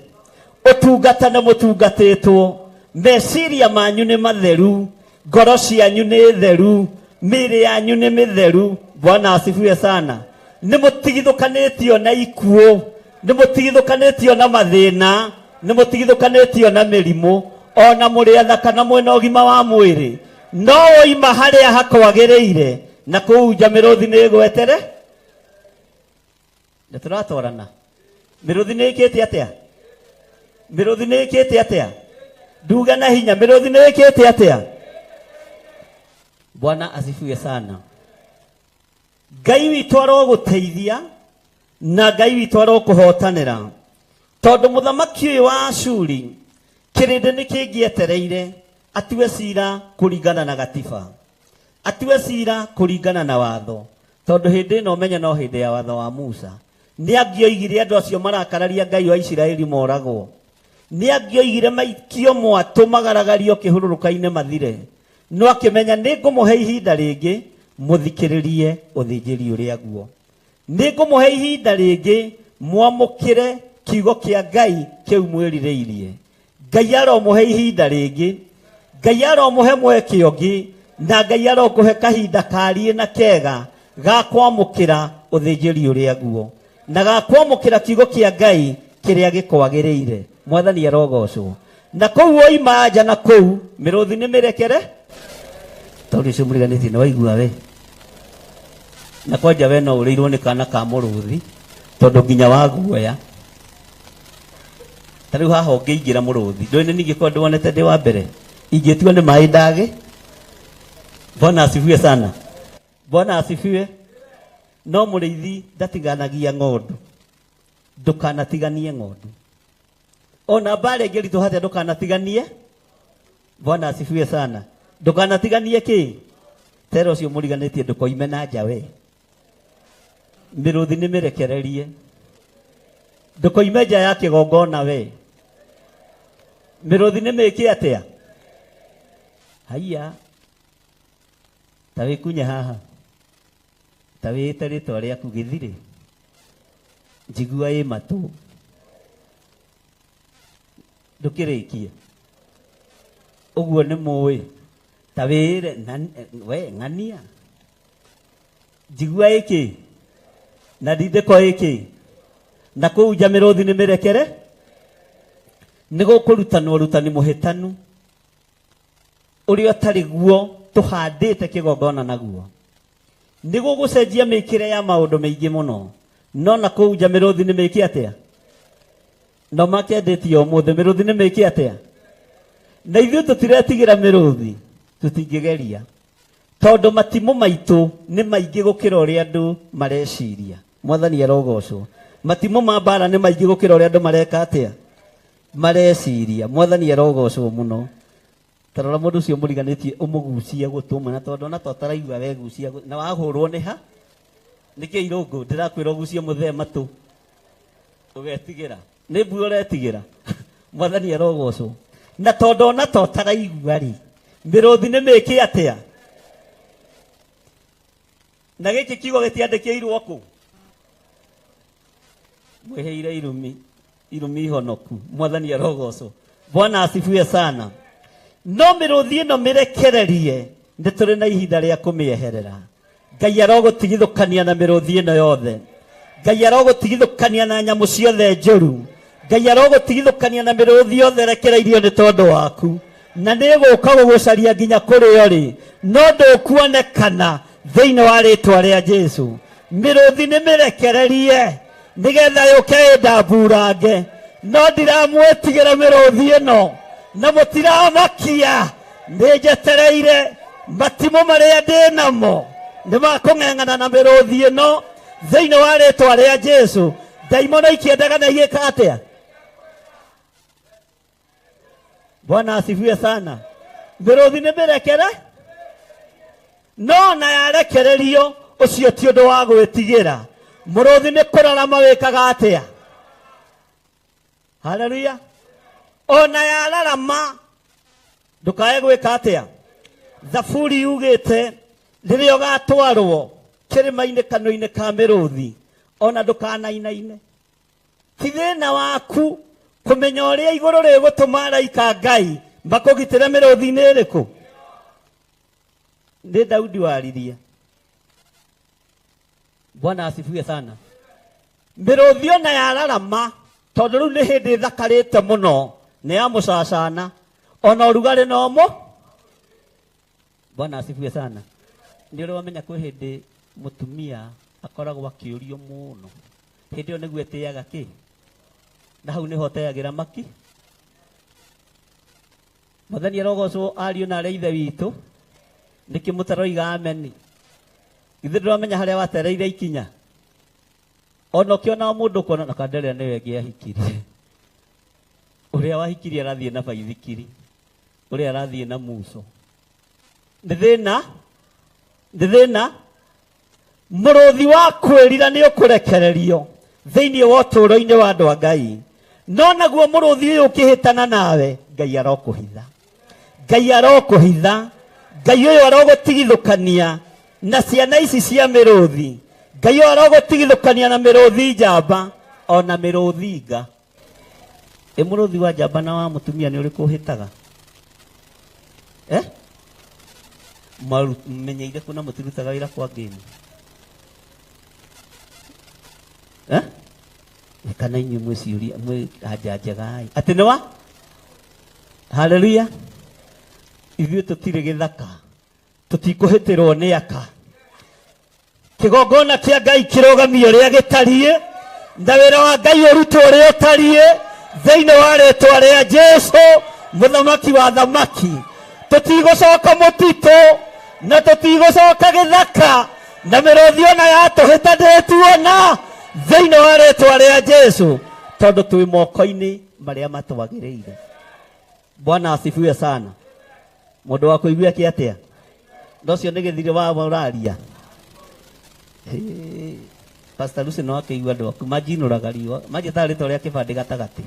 ũtungata nĩ mũtungatĩtwo, meciria manyu nĩ matheru, ngoro cianyu nĩ theru, mĩĩrĩ yanyu nĩ mĩtheru. Bwana asifiwe sana. Nĩ mũtigithũkanĩtio na ikuũ, nĩ mũtigithũkanĩtio na mathĩna, nĩ mũtigithũkanĩtio na mĩrimũ, ona mũrĩ athaka na mwĩna ũgima wa mwĩrĩ. No woima harĩa hakwagĩrĩire, na kũu nja mĩrũthi nĩ ĩgwetere. Nĩ tũratwarana. Mĩrũthi nĩ ĩkĩte atĩa? Mĩrũthi nĩ ĩkĩte atĩa? Nduga na hinya, mĩrũthi nĩ ĩkĩte atĩa? Bwana asifiwe sana. Ngai witũ arogũteithia na Ngai witũ arokũhotanĩra, tondũ mũthamaki ũyũ wa Ashuri kĩrĩndĩ nĩ kĩngĩetereire atue cira kũringana na gatiba, atue cira kũringana na watho, tondũ hĩndĩ ĩno ũmenye no hĩndĩ ya watho wa Musa. Nĩ angĩoigire andũ acio marakararia Ngai wa Isiraeli moragwo, nĩ angĩoigire maikio mwatũ magaragario kĩhũrũrũka-inĩ mathire. No akĩmenya nĩ ngũmũhe ihinda rĩngĩ mũthikĩrĩrie ũthĩnjĩri ũrĩa guo, nĩ ngũmũhe ihinda rĩngĩ mwamũkĩre kiugo kĩa Ngai kĩu mwĩrirĩirie. Ngai aromũhe ihinda rĩngĩ, Ngai aromũhe mweke ũngĩ, na Ngai arokũhe kahinda kariĩ na kega ga kwamũkĩra ũthĩnjĩri ũrĩa guo na ga kwamũkĩra kiugo kĩa Ngai kĩrĩa gĩkwagĩrĩire. Mwathani arogocwo. Na kũu woima nja na kũu mĩrũthi nĩ mĩrekere, tondũ ũcio mũriganĩtie nĩ waigua we na kwanja we no ũrĩirwo nĩ kana ka mũrũthi tondũ nginya waguoya. Ta rĩu haha ũngĩingĩra mũrũthi ndũĩ nĩ ningĩ korwo ndĩwonete ndĩ wa mbere ingĩtua nĩ maĩ ndage. Bwana asifiwe sana. Bwana asifiwe. No mũrĩithi ndatiganagia ng'ondu, ndũkanatiganie ng'ondu ona mbara ĩngĩritũha atĩa, ndũkanatiganie. Bwana asifiwe sana. Ndũkanatiganie kĩ tera ũcio mũriganĩtie, ndũkoime na nja we, mĩrũthi nĩ mĩrekererie, ndũkoime nja ya kĩgongona we, mĩrũthi nĩ mĩke atĩa? Haiya, ta wĩkunye haha, ta wĩĩte rĩtwa rĩaku gĩthirĩ, njigua ĩ matũ, ndũkĩrĩkie ũguo nĩ mũĩ, ta wĩĩre we ng'ania njigua ĩkĩ na ndindĩko ĩkĩ na kũu nja mĩrũthi nĩ mĩrekere, nĩ gũkũrutanwo ũrutani mũhĩtanu ũrĩa ũtarĩ guo tũhandĩte kĩgongona naguo, nĩ gũgũcenjia mĩkĩre ya maũndũ maingĩ mũno. No na kũu nja mĩrũthi nĩ mĩke atĩa? No makendĩtie ũmũthĩ mĩrũthi nĩ mĩke atĩa? Na ithuĩ tũtiretigĩra mĩrũthi, tũtingĩgeria tondũ matimũ maitũ nĩ maingĩ gũkĩra ũrĩa andũ mareciria. Mwathani arogocwo. Matimũ ma mbara nĩ maingĩ gũkĩra ũrĩa andũ mareka atĩa, mareciria. Mwathani arogocwo mũno. Tarora mũndũ ũcio mũriganĩtie ũmũgucie gũtũ na tondũ ona totaraigua wegucia na wahũrwo nĩ ha nĩkĩ irũngũ ndĩrakwĩra ũgucie mũthee matũ ũgetigĩra nĩ mbura ũretigĩra. Mwathani arogocwo. Na tondũ ona totaraigua rĩ, mĩrũthi nĩ mĩke atĩa? Na gĩkĩ kiugo gĩtiandĩkĩirwo kũ? Mwĩhĩire irumi, irumi honoku. Mwathani arogocwo. Bwana asifiwe sana. No mĩrũthi ĩno mĩrekererie, nĩ tũrĩ na ihinda rĩa kũmĩeherera. Ngai arogũtigithũkania na mĩrũthi ĩno yothe. Ngai arogũtigithũkania na nyamũ ciothe njũru. Ngai arogũtigithũkania na mĩrũthi yothe rekereirio nĩ tondũ waku. Na nĩ ĩgũka gũgũcaria nginya kũrĩ ũrĩ, no ndũkuonekana thĩinĩ wa rĩtwa rĩa Jesũ. Mĩrũthi nĩ mĩrekererie nĩgetha yũke ĩndamburange, no ndiramwĩtigĩra mĩrũthi ĩno na mũtiramakia. Nĩ njetereire matimũ marĩa ndĩ namo nĩ makũng'eng'ana na mĩrũthi ĩno thĩinĩ wa rĩtwa rĩa Jesũ. Ndaimono ikĩendaga na igĩka atĩa? Bwana asifiwe sana. Mĩrũthi nĩ mĩrekere, no na yarekererio ũcio ti ũndũ wa gwĩtigĩra. Mũrũthi nĩ kũrarama wĩkaga atĩa? Haleluya. Ona yararama ndũkae gwĩka atĩa? Thaburi yugĩte rĩrĩa ũgatwarwo kĩrĩma-inĩ kanua-inĩ ka mĩrũthi, ona ndũkanainaine. Ti thĩna waku kũmenya ũrĩa igũrũ rĩgũtũma araika Ngai makũgitĩre mĩrũthi-inĩ ĩrĩkũ. Nĩ Daudi waririe. Bwana asifiwe sana. Mĩrũthi ona yararama tondũ rĩu nĩ hĩndĩ ĩthakarĩte mũno, nĩ ya mũcacana ona ũrugarĩ nomo. Bwana asifiwe sana. Nĩ ũrĩ wamenya kwĩ hĩndĩ mũtumia akoragwo akĩũrio mũno, hĩndĩ ĩyo nĩguo ĩtĩaga kĩ, na hau nĩho ũteagĩra maki. Mwathani arogocwo ariũ na arĩa ithe witũ. Nĩkĩ mũtaroiga ameni? Ithuĩ ndũramenya harĩa watereire ikinya. Ona ũkĩona mũndũ ũkona na kanderea nĩwe ĩngĩ ahikirie. Ũrĩa wahikirie arathiĩ na baithikiri, ũrĩa arathiĩ na muco. Nĩ thĩna, nĩ thĩna. Mũrũthi wa kwĩrira nĩ ũkũrekererio thĩinĩ wa ũtũũro-inĩ wa andũ a Ngai. No naguo mũrũthi ũyũ ũkĩhĩtana nawe, Ngai arokũhitha. Ngai arokũhitha. Ngai ũyũ arogũtigithũkania na ciana ici cia mĩrũthi. Ngai ũyũ arogũtigithũkania na mĩrũthi njamba ona mĩrũthi nga. Ĩ mũrũthi wa njamba na wa mũtumia nĩ ũrĩkũ ũhĩtaga? Eh? Menyeire kũ na mũtirutaga wĩra kwa ngĩmu? Eh? Kana inyuĩ mwĩciũria mwĩ anja njegai atĩ nĩ wa haleluya. Ithuĩ tũtirĩ gĩthaka, tũtikũhĩtĩrwo nĩ aka. Kĩgongona kĩa Ngai kĩrũgamio ũrĩa gĩtariĩ, na wĩra wa Ngai ũrutwo ũrĩa ũtariĩ thĩinĩ wa rĩtwa rĩa Jesu mũthamaki wa thamaki. Tũtigũcoka mũtitũ na tũtigũcoka gĩthaka, na mĩrũthi ona yatũhĩta ndĩtuona thĩinĩ wa rĩtwa rĩa Jesu, tondũ twĩ moko-inĩ marĩa matwagĩrĩire. Bwana asifiwe sana. Mũndũ wa kũigua kĩ atĩa? Na ũcio nĩ gĩthirĩ wa ũraria. Pastor Lucy no akĩigua andũ aku manjinũraga riũa manjĩtaga rĩtwa rĩa kĩbandĩ gatagatĩ.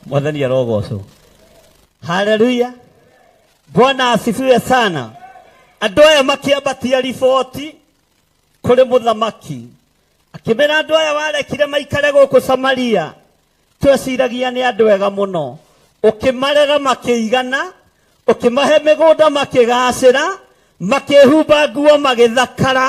Mwathani arogocwo. Haleluya. Bwana asifiwe sana. Andũ aya makĩambatia riboti kũrĩ mũthamaki, akĩmera andũ aya warekire maikare gũkũ Samaria, tweciragia nĩ andũ ega mũno, ũkĩmarera makĩigana, ũkĩmahe mĩgũnda makĩgacĩra, makĩhumba nguo magĩthakara,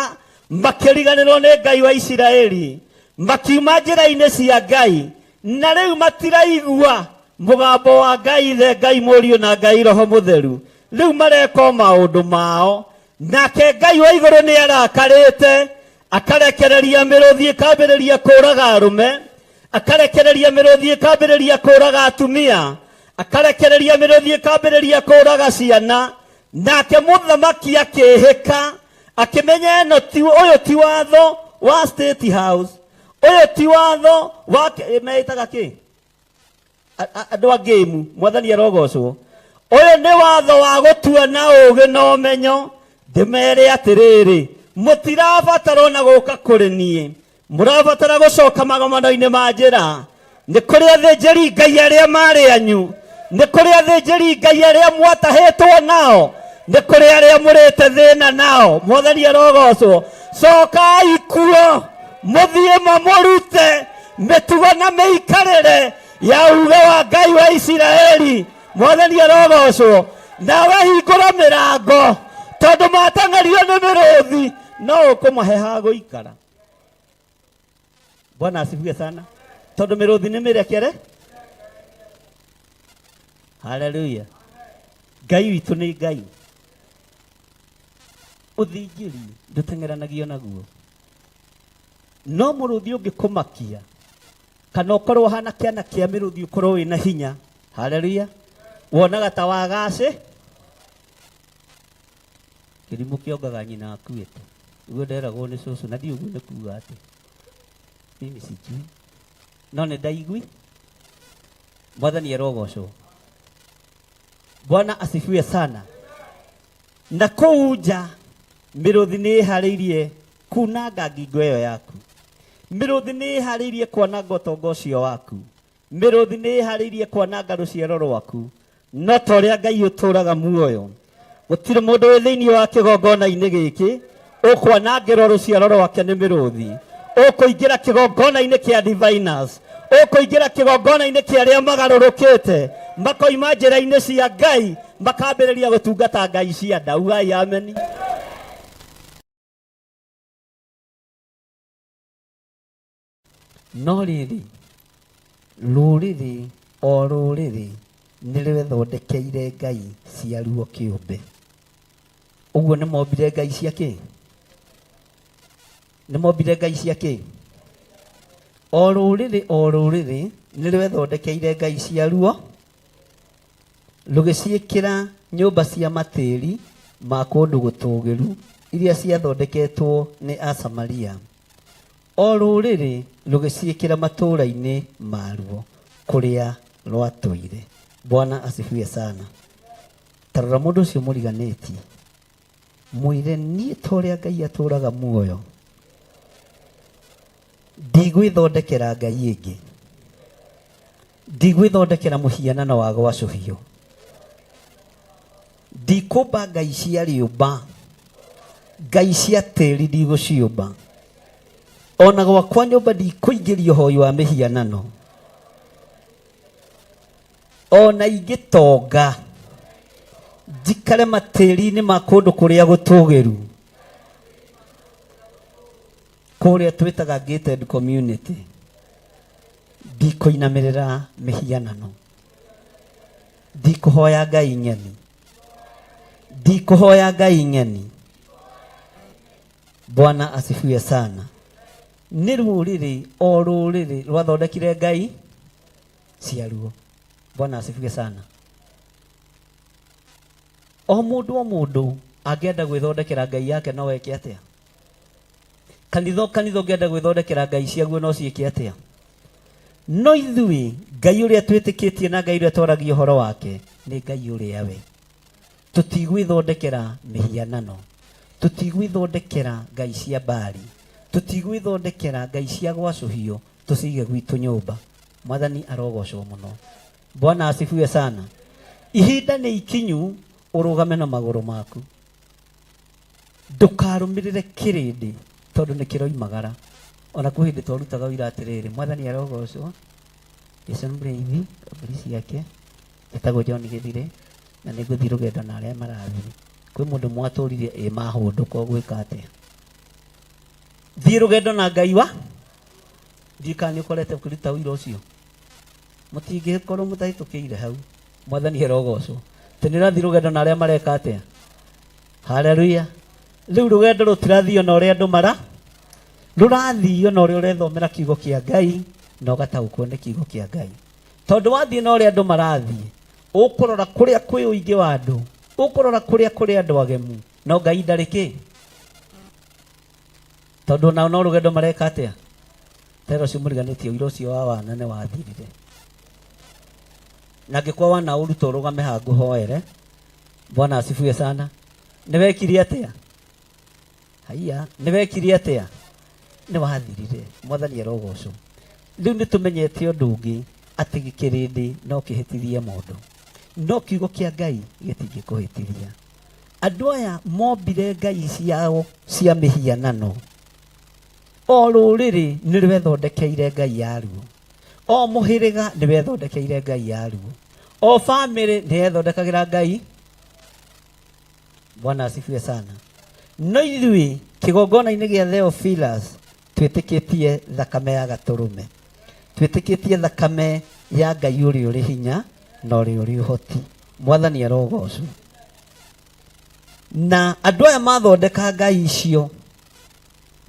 makĩriganĩrwo nĩ Ngai wa Isiraeli, makiuma njĩra-inĩ cia Ngai, na rĩu matiraigua mũgambo wa Ngai Ithe, Ngai Mũriũ na Ngai Roho Mũtheru. Rĩu mareka o maũndũ mao. Nake Ngai wa igũrũ nĩ arakarĩte, akarekereria mĩrũthi ĩkambĩrĩria kũraga arũme, akarekereria mĩrũthi ĩkambĩrĩria kũraga atumia, akarekereria mĩrũthi ĩkambĩrĩria kũraga ciana. Nake mũthamaki akĩhĩka, akĩmenya ĩno ti, ũyũ ti watho wa State House, ũyũ ti watho wa meĩtaga kĩ? Andũ a ngĩmu. Mwathani arogocwo. Ũyũ nĩ watho wa gũtua na ũũgĩ na ũmenyo. Ndĩmere atĩrĩrĩ, mũtirabatara ona gũka kũrĩ niĩ, mũrabatara gũcoka magomano-inĩ ma njĩra. Nĩ kũrĩ athĩnjĩri Ngai arĩa marĩ anyu, nĩ kũrĩ athĩnjĩri Ngai arĩa mwatahĩtwo nao, nĩ kũrĩ arĩa mũrĩte thĩna nao. Mwathani arogocwo. Cokai kuo, mũthiĩ mamũrute mĩtugo na mĩikarĩre ya uge wa Ngai wa Isiraeli. Mwathani arogocwo. Nawe hingũra mĩrango, tondũ matang'erio nĩ mĩrũthi, no ũkũmahe ha gũikara. Bwana asifiwe sana. Tondũ mĩrũthi nĩ mĩrekere. Haleluya. Ngai witũ nĩ Ngai. Ũthinjĩri ndũteng'eranagio naguo. No mũrũthi ũngĩkũmakia, kana ũkorwo ũhana kĩana kĩa mĩrũthi, ũkorwo wĩna hinya. Haleluya. Wonaga ta wagacĩ. Kĩrimũ kĩongaga nyina akuĩte. Nĩguo nderagwo nĩ cũcũ, na ndiũĩ ũguo nĩ kuga atĩ. Mimi sijui. No nĩ ndaigui. Mwathani arogocwo. Bwana asifiwe sana. Na kũu nja mĩrũthi nĩ ĩharĩirie kunanga ngingo ĩyo yaku. Mĩrũthi nĩ ĩharĩirie kwananga ũtonga ũcio waku. Mĩrũthi nĩ ĩharĩirie kwananga rũciaro rwaku. No ta ũrĩa Ngai ũtũũraga muoyo, gũtirĩ mũndũ wĩ thĩinĩ wa kĩgongona-inĩ gĩkĩ ũkwanangĩrwo rũciaro rwake nĩ mĩrũthi. Ũkũingĩra kĩgongona-inĩ kĩa diviners, ũkũingĩra kĩgongona-inĩ kĩa arĩa magarũrũkĩte makoima njĩra-inĩ cia Ngai makambĩrĩria gũtungata Ngai cia nda. Ugai ameni. No rĩrĩ, rũrĩrĩ o rũrĩrĩ nĩ rwethondekeire ngai ciaruo kĩũmbe. Ũguo nĩ mombire ngai cia kĩ? Nĩ mombire ngai cia kĩ? O rũrĩrĩ o rũrĩrĩ nĩ rwethondekeire ngai ciaruo, rũgĩciĩkĩra nyũmba cia matĩri ma kũndũ gũtũũgĩru iria ciathondeketwo nĩ Asamaria. O rũrĩrĩ rũgĩciĩkĩra matũũra-inĩ maruo kũrĩa rwatũire. Bwana asifiwe sana. Ta rora mũndũ ũcio mũriganĩtie, mwĩre niĩ ta ũrĩa Ngai atũũraga muoyo, ndigwĩthondekera ngai ĩngĩ, ndigwĩthondekera mũhianano wa gwacũhio, Ndikũmba ngai cia rĩũmba, ngai cia tĩri ndigũciũmba. Ona gwakwa nyũmba ndikũingĩria ũhoi wa mĩhianano. Ona ingĩtonga njikare matĩri-inĩ ma kũndũ kũrĩa gũtũgĩru, kũrĩa twĩtaga gated community, ndikũinamĩrĩra mĩhianano, ndikũhoya ngai ng'eni, ndikũhoya ngai ng'eni. Bwana asifiwe sana. Nĩ rũrĩrĩ o rũrĩrĩ rwathondekire ngai ciaruo. Bwana asifiwe sana. O mũndũ o mũndũ angĩenda gwĩthondekera ngai yake no eke atĩa? Kanitha o kanitha ũngĩenda gwĩthondekera ngai ciaguo no ciĩke atĩa? No ithuĩ Ngai ũrĩa twĩtĩkĩtie na Ngai ũrĩa twaragia ũhoro wake nĩ Ngai ũrĩa we. Tũtigwĩthondekera mĩhianano, tũtigwĩthondekera ngai cia Baali, tũtigwĩthondekera ngai cia gwacũhio tũcige gwitũ nyũmba. Mwathani arogocwo mũno. Bwana asifiwe sana. Ihinda nĩ ikinyu ũrũgame na magũrũ maku. Ndũkarũmĩrĩre kĩrĩndĩ tondũ nĩ kĩroimagara. Ona kwĩ hĩndĩ twarutaga ũira atĩrĩrĩ, Mwathani arogocwo, Jesu nĩ mũrĩithi wa mbũri ciake, njĩtagwo John Gĩthirĩ na nĩ ngũthiĩ rũgendo na arĩa marathiĩ. Kwĩ mũndũ mwatũririe ĩ mahũndũka ũgwĩka atĩa? Thiĩ rũgendo na Ngai wa ndiũĩ kana nĩ ũkorete ũkĩruta ũira ũcio. Mũtingĩkorwo mũtahĩtũkĩire hau. Mwathani arogocwo. Atĩ nĩ ũrathiĩ rũgendo na arĩa mareka atĩa? Haleluya. Rĩu rũgendo rũtirathio na ũrĩa andũ mara rũrathio na ũrĩa ũrethomera kiugo kĩa Ngai na ũgataũkwo nĩ kiugo kĩa Ngai. Tondũ wathiĩ na ũrĩa andũ marathiĩ, ũkũrora kũrĩa kwĩ ũingĩ wa andũ, ũkũrora kũrĩa kũrĩ andũ agemu, no Ngai ndarĩ kĩ? Tondũ onao no rũgendo mareka atĩa? Tera ũcio mũriganĩtie ũira ũcio wa wana nĩ wathirire. Na angĩkorwo wana ũruta ũrũgame haha ngũhoere. Bwana asifiwe sana. Nĩ wekire atĩa? Haiya, nĩ wekire atĩa? Nĩ wathirire. Mwathani arogocwo. Rĩu nĩ tũmenyete ũndũ ũngĩ atĩ kĩrĩndĩ no kĩhĩtithie mũndũ, no kiugo kĩa Ngai gĩtingĩkũhĩtithia. Andũ aya mombire ngai ciao cia mĩhianano. O rũrĩrĩ nĩ rwethondekeire ngai yaruo. O mũhĩrĩga nĩ wethondekeire ngai yaruo. O bamĩrĩ nĩ yethondekagĩra ngai. Bwana asifiwe sana. No ithuĩ kĩgongona-inĩ gĩa Theophilus twĩtĩkĩtie thakame ya gatũrũme, twĩtĩkĩtie thakame ya Ngai ũrĩa ũrĩ hinya na ũrĩa ũrĩ ũhoti. Mwathani arogocwo. Na andũ aya mathondeka ngai icio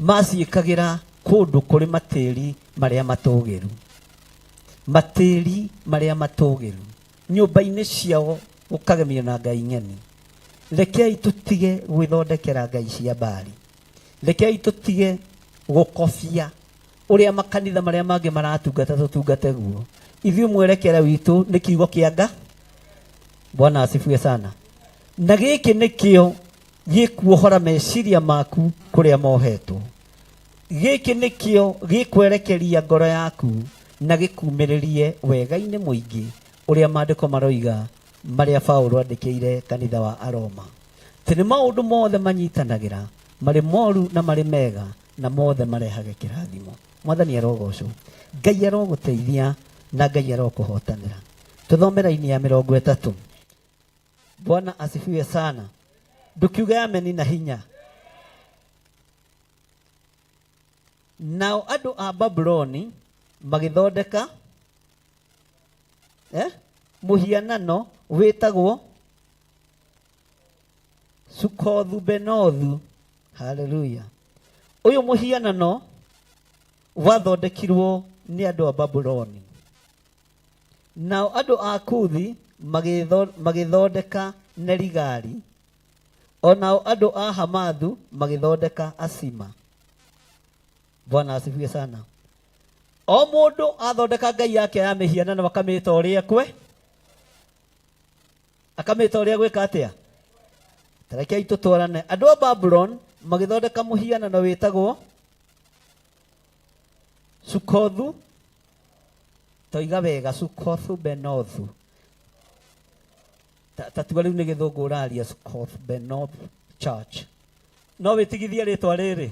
maciĩkagĩra kũndũ kũrĩ matĩri marĩa matũgĩru, matĩri marĩa matũgĩru, nyũmba-inĩ ciao gũkagemio na ngai ng'eni. Rekei tũtige gwĩthondekera ngai cia Baali. Rekei tũtige gũkobia ũrĩa makanitha marĩa mangĩ maratungata tũtungate guo. Ithuĩ mwerekera witũ nĩ kiugo kĩa Nga. Bwana asifiwe sana. Na gĩkĩ nĩkĩo gĩkuohora meciria maku kũrĩa mohetwo. Gĩkĩ nĩkĩo gĩkwerekeria ngoro yaku na gĩkumĩrĩrie wega-inĩ mũingĩ ũrĩa maandĩko maroiga marĩa Paulo andĩkĩire kanitha wa Aroma. Atĩ nĩ maũndũ mothe manyitanagĩra, marĩ moru na marĩ mega, na mothe marehage kĩrathimo. Mwathani arogocwo. Ngai arogũteithia na Ngai arokũhotanĩra. Tũthome raini ya 30. Bwana asifiwe sana. Ndũkiuge ameni na hinya. Nao andũ a Babuloni magĩthondeka mũhianano wĩtagwo Sukothu-Benothu. Haleluya. Ũyũ mũhianano wathondekirwo nĩ andũ a Babuloni. Nao andũ a Kuthi magĩthondeka Nerigari. O nao andũ a Hamathu magĩthondeka Asima. Bwana asifiwe sana. O mũndũ athondeka ngai yake ya mĩhianano akamĩta ũrĩa ekwe, akamĩta ũrĩa gwĩka atĩa? Tarekei tũtwarane. Andũ a Babulon magĩthondeka mũhianano wĩtagwo Sukothu, toiga wega, Sukothu Benothu. Ta tua rĩu nĩ gĩthũngũ ũraria Sukoth Benoth Church, no wĩtigithie rĩtwa rĩrĩ,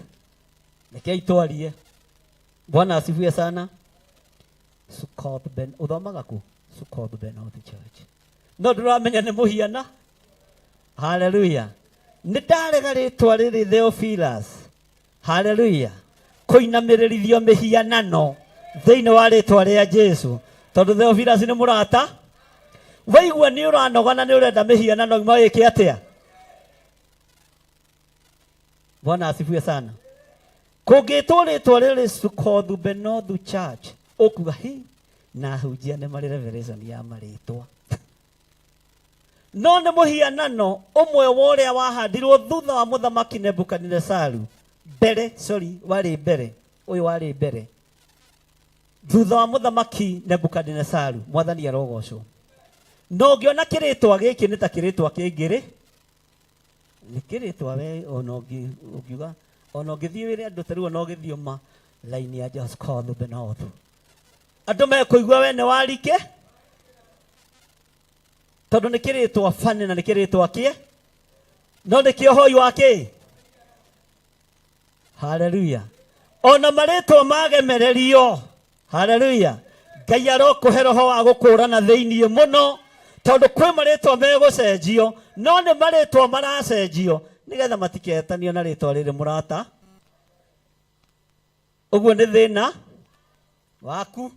rekei twarie. Bwana asifiwe sana. Sukoth Ben, ũthomaga kũ? Sukoth Benoth Church, no ndũramenya nĩ mũhiana. Haleluya. Nĩ ndarega rĩtwa rĩrĩ Theophilus, haleluya, kũinamĩrĩrithio mĩhianano thĩinĩ wa rĩtwa rĩa Jesu, tondũ Theophilus nĩ mũrata. Waigua nĩ ũranoga na nĩ ũrenda mĩhianano ng'ima wĩke atĩa? Bwana asifiwe sana. Kũngĩtwo rĩtwa rĩrĩ Sukothu Benothu Church, ũkuga hi na ahunjia nĩ marĩ revelation ya marĩtwa. No nĩ mũhianano ũmwe wa ũrĩa wahandirwo thutha wa mũthamaki Nebukadinesaru mbere, sorry, warĩ mbere, ũyũ warĩ mbere thutha wa mũthamaki Nebukadinesaru. Mwathani arogocwo. No ũngĩona kĩrĩtwa gĩkĩ nĩ ta kĩrĩtwa kĩngĩ rĩ, nĩ kĩrĩtwa we ona ũngiuga, ona ũngĩthiĩ wĩre andũ ta rĩu, ona ũgĩthiũma laini ya Sukoth Benothu, andũ mekũigua we nĩ warike, tondũ nĩ kĩrĩtwa bani na nĩ kĩrĩtwa kĩe, no nĩ kĩohoi wa kĩ. Haleluya. Ona marĩtwa magemererio, haleluya, Ngai arokũhe roho wa gũkũrana thĩiniĩ mũno, tondũ kwĩ marĩtwa megũcenjio, no nĩ marĩtwa maracenjio nĩgetha matiketanio na rĩtwa rĩrĩ mũrata. Ũguo nĩ thĩna waku,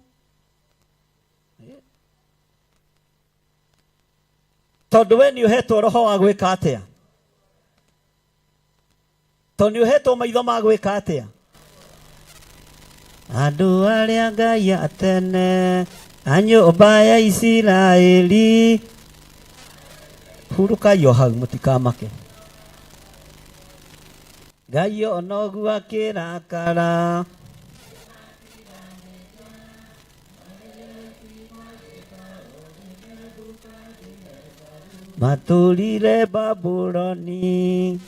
tondũ we nĩ ũhetwo roho wa gwĩka atĩa? Tondũ nĩ ũhetwo maitho ma gwĩka atĩa? Andũ arĩa Ngai a tene a nyũmba ya Isiraeli, hurũkai o hau, mũtikamake. Ngai onoguo akĩrakara. Matũrire Babuloni.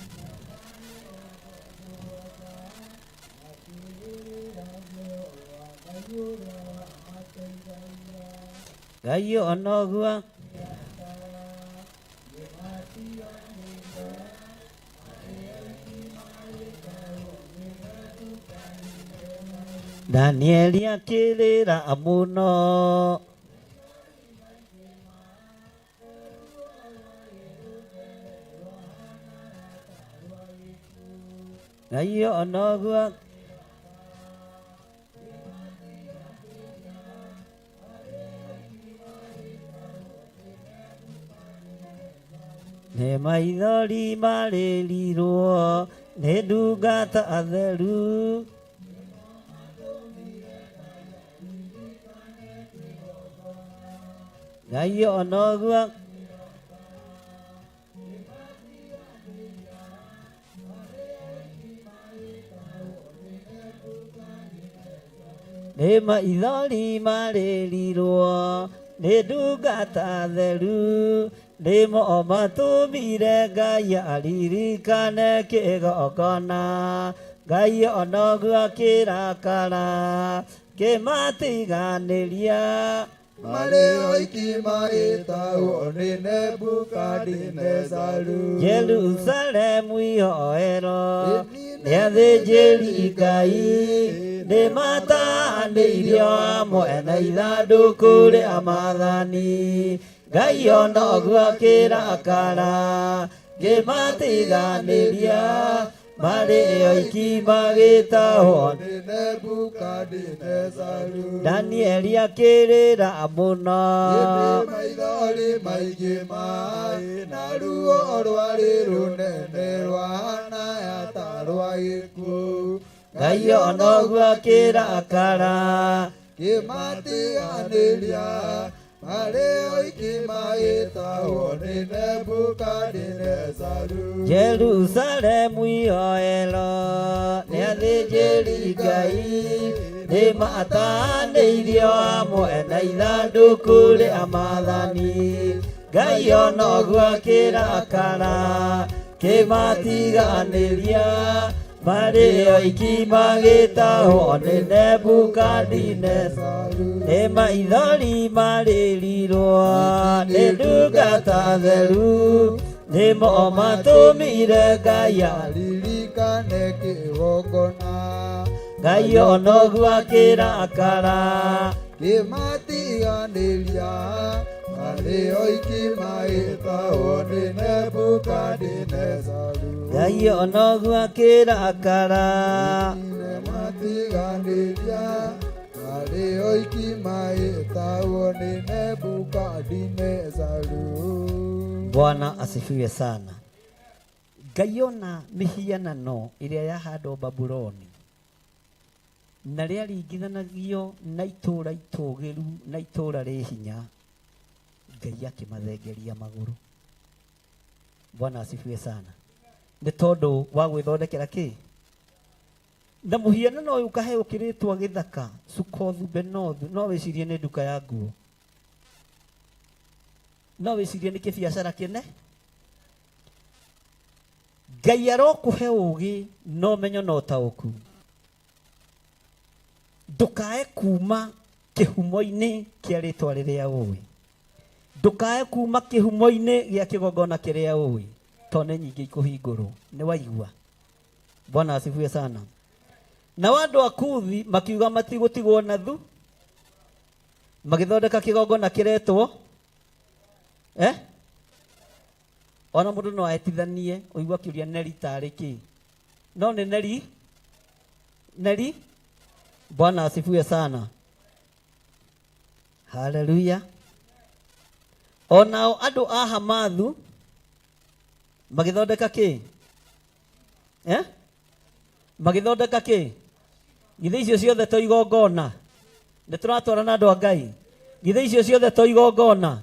Ngai onoguo Danieli akĩrĩra mũno. Ngai onoguo nĩ maithori marĩrirwo nĩ ndungata atheru. Ngai onoguo nĩ maithori marĩrirwo nĩ ndungata theru, nĩmo matũmire Ngai aririkane kĩgongona. Ngai onoguo akĩrakara kĩmatiganĩria. Marĩ oiki magĩtahwo nĩ Nebukadinezaru. Jerusalemu ihoero nĩ athĩnjĩri Ngai, nĩ matanĩirio hamwe na ithandũkũ rĩa maathani. Ngai onoguo akĩrakara ngĩmatiganĩria, marĩ oiki magĩtahwo nĩ Nebukadinezaru. Danieli akĩrĩra mũno. Ĩndĩ maithori maingĩ maĩ na ruo rwarĩ rũnene rwahana ta rwa gĩkuũ. Ngai onoguo akĩrakara kĩmatiganĩria, marĩ oiki magĩtahwo nĩ Nebukadinezaru. Jerusalemu ihoero nĩ athĩnjĩri Ngai, nĩ matanĩirio hamwe na ithandũkũ rĩa maathani. Ngai onoguo akĩrakara kĩmatiganĩria, Marĩ oiki magĩtahwo nĩ Nebukadinezaru. Nĩ maithori marĩrirwo nĩ ndungata theru. Nĩmo matũmire Ngai Ririkane kĩgongona Ngai onoguo akĩrakara. Kĩmatiganĩria marĩ oiki magĩtahwo nĩ Nebukadinezaru. Ngai onoguo akĩrakara. Matiganĩria marĩ oiki magĩtahwo nĩ Nebukadinezaru. Bwana asifiwe sana. Ngai ona mĩhianano ĩrĩa yahandwo Babuloni na rĩaringithanagio na itũũra itũũgĩru na itũũra rĩ hinya, Ngai akĩmathengeria magũrũ. Bwana asifiwe sana. Nĩ tondũ wa gwĩthondekera kĩ? Na mũhianano ũyũ ũkaheo kĩrĩtwa gĩthaka Sukothu Benothu, no wĩcirie nĩ nduka ya nguo, no wĩcirie nĩ kĩbiacara kĩne. Ngai arokũhe ũũgĩ na ũmenyo na ũtaũku, ndũkae kuma kĩhumo-inĩ kĩa rĩtwa rĩrĩa ũĩ, ndũkae kuma kĩhumo-inĩ gĩa kĩgongona kĩrĩa ũĩ, tondũ nĩ nyingĩ ikũhingũrwo. Nĩ waigua? Bwana asifiwe sana. Nao andũ a Kuthi makiuga matigũtigwo na thu, magĩthondeka kĩgongona kĩretwo eh? Ona mũndũ no aetithanie ũigua akĩũria neri tarĩ kĩ, no nĩ neri neri. Bwana asifiwe sana, haleluya. Onao andũ a Hamathu magĩthondeka kĩ eh? Magĩthondeka kĩ? Githĩ icio ciothe to igongona? Nĩ tũratwarana andũ a Ngai? Githĩ icio ciothe to igongona?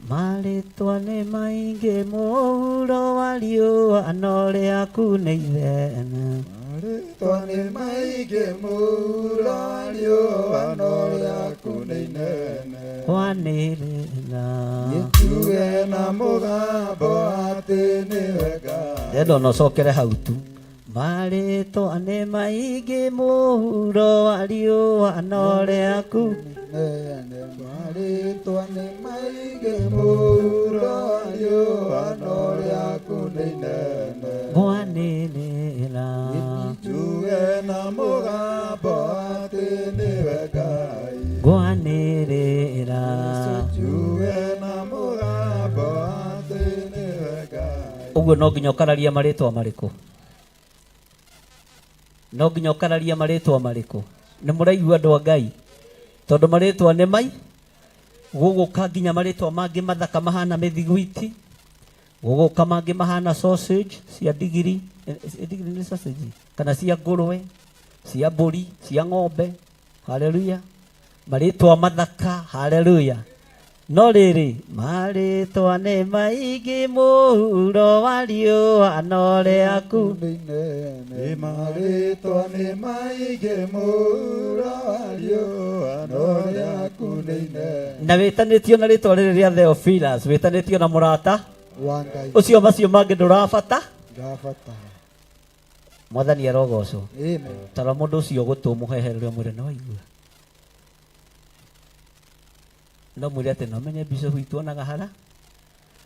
Marĩtwa nĩ maingĩ mũhuro wa riũa no rĩaku nĩ ithene. Marĩtwa nĩ maingĩ mũhuro wa riũa no rĩaku nĩ inene. Kwanĩrĩra Njuge na mũgambo atĩ nĩwe Ngai. Ndenda ona ũcokere hau tu. Marĩtwa nĩ maingĩ mũhuro wa riũa no rĩaku Nene. Marĩtwa nĩ maingĩ mũhuro wa riũa no rĩaku nĩ inene. Kwanĩrĩra Njuge na mũgambo atĩ nĩwe Ngai. Ngwanĩrĩra Njuge na mũgambo atĩ nĩwe Ngai. Ũguo no nginya ũkararia marĩtwa marĩkũ? No nginya ũkararia marĩtwa marĩkũ? Nĩ mũraigua andũ a Ngai? Tondũ marĩtwa nĩ mai gũgũka nginya marĩtwa mangĩ mathaka mahana mĩthiguiti, gũgũka mangĩ mahana sausage cia ndigiri, ndigiri nĩ sausage kana cia ngũrwe, cia mbũri, cia ng'ombe. Haleluya. Marĩtwa mathaka, haleluya. No rĩrĩ, marĩtwa nĩ maingĩ mũhuro wa riũa no rĩaku Nĩ inene. Marĩtwa nĩ maingĩ mũhuro wa riũa no rĩaku nĩ inene. Na wĩtanĩtio na rĩtwa rĩrĩ rĩa Theophilus, wĩtanĩtio na mũrata Wa Ngai. Ũcio macio mangĩ ndũrabata. Ndabatara. Mwathani arogocwo. Amen. Tara mũndũ ũcio gũtũ mũheherere mwĩre no waigua. No mwĩre atĩ no menye bishop witũ onaga hara.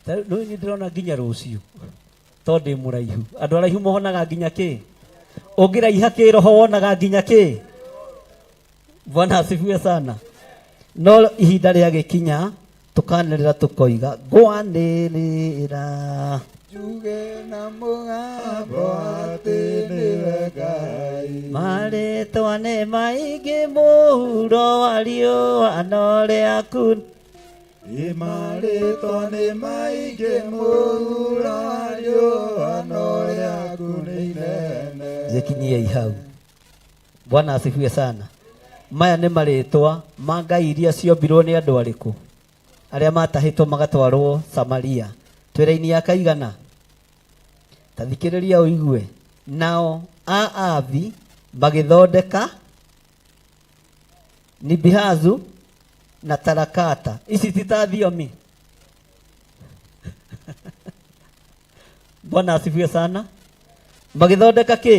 Rĩu niĩ ndĩrona nginya rũciũ tondũ ndĩ mũraihu. Andũ araihu mohonaga nginya kĩ? Ũngĩraiha kĩroho wonaga nginya kĩ? Bwana asifiwe sana. No ihinda rĩagĩkinya tũkanĩrĩra tũkoiga ngwanĩrĩra Njuge na mũgambo atĩ nĩwe Ngai. Marĩtwa nĩ maingĩ mũhuro wa riũa no rĩaku. Ĩ marĩtwa nĩ maingĩ mũhuro wa riũa no rĩaku nĩ inene. Gĩkinyiei hau. Bwana asifiwe sana. Maya nĩ marĩtwa ma ngai iria ciombirwo nĩ andũ arĩkũ arĩa matahĩtwo magatwarwo Samaria. Twĩra-inĩ ya kaigana, ta thikĩrĩria ũigue. Nao a Avi magĩthondeka Nibihazu na Tarakata. Ici ti ta thiomi. Bwana asifiwe sana. Magĩthondeka kĩ?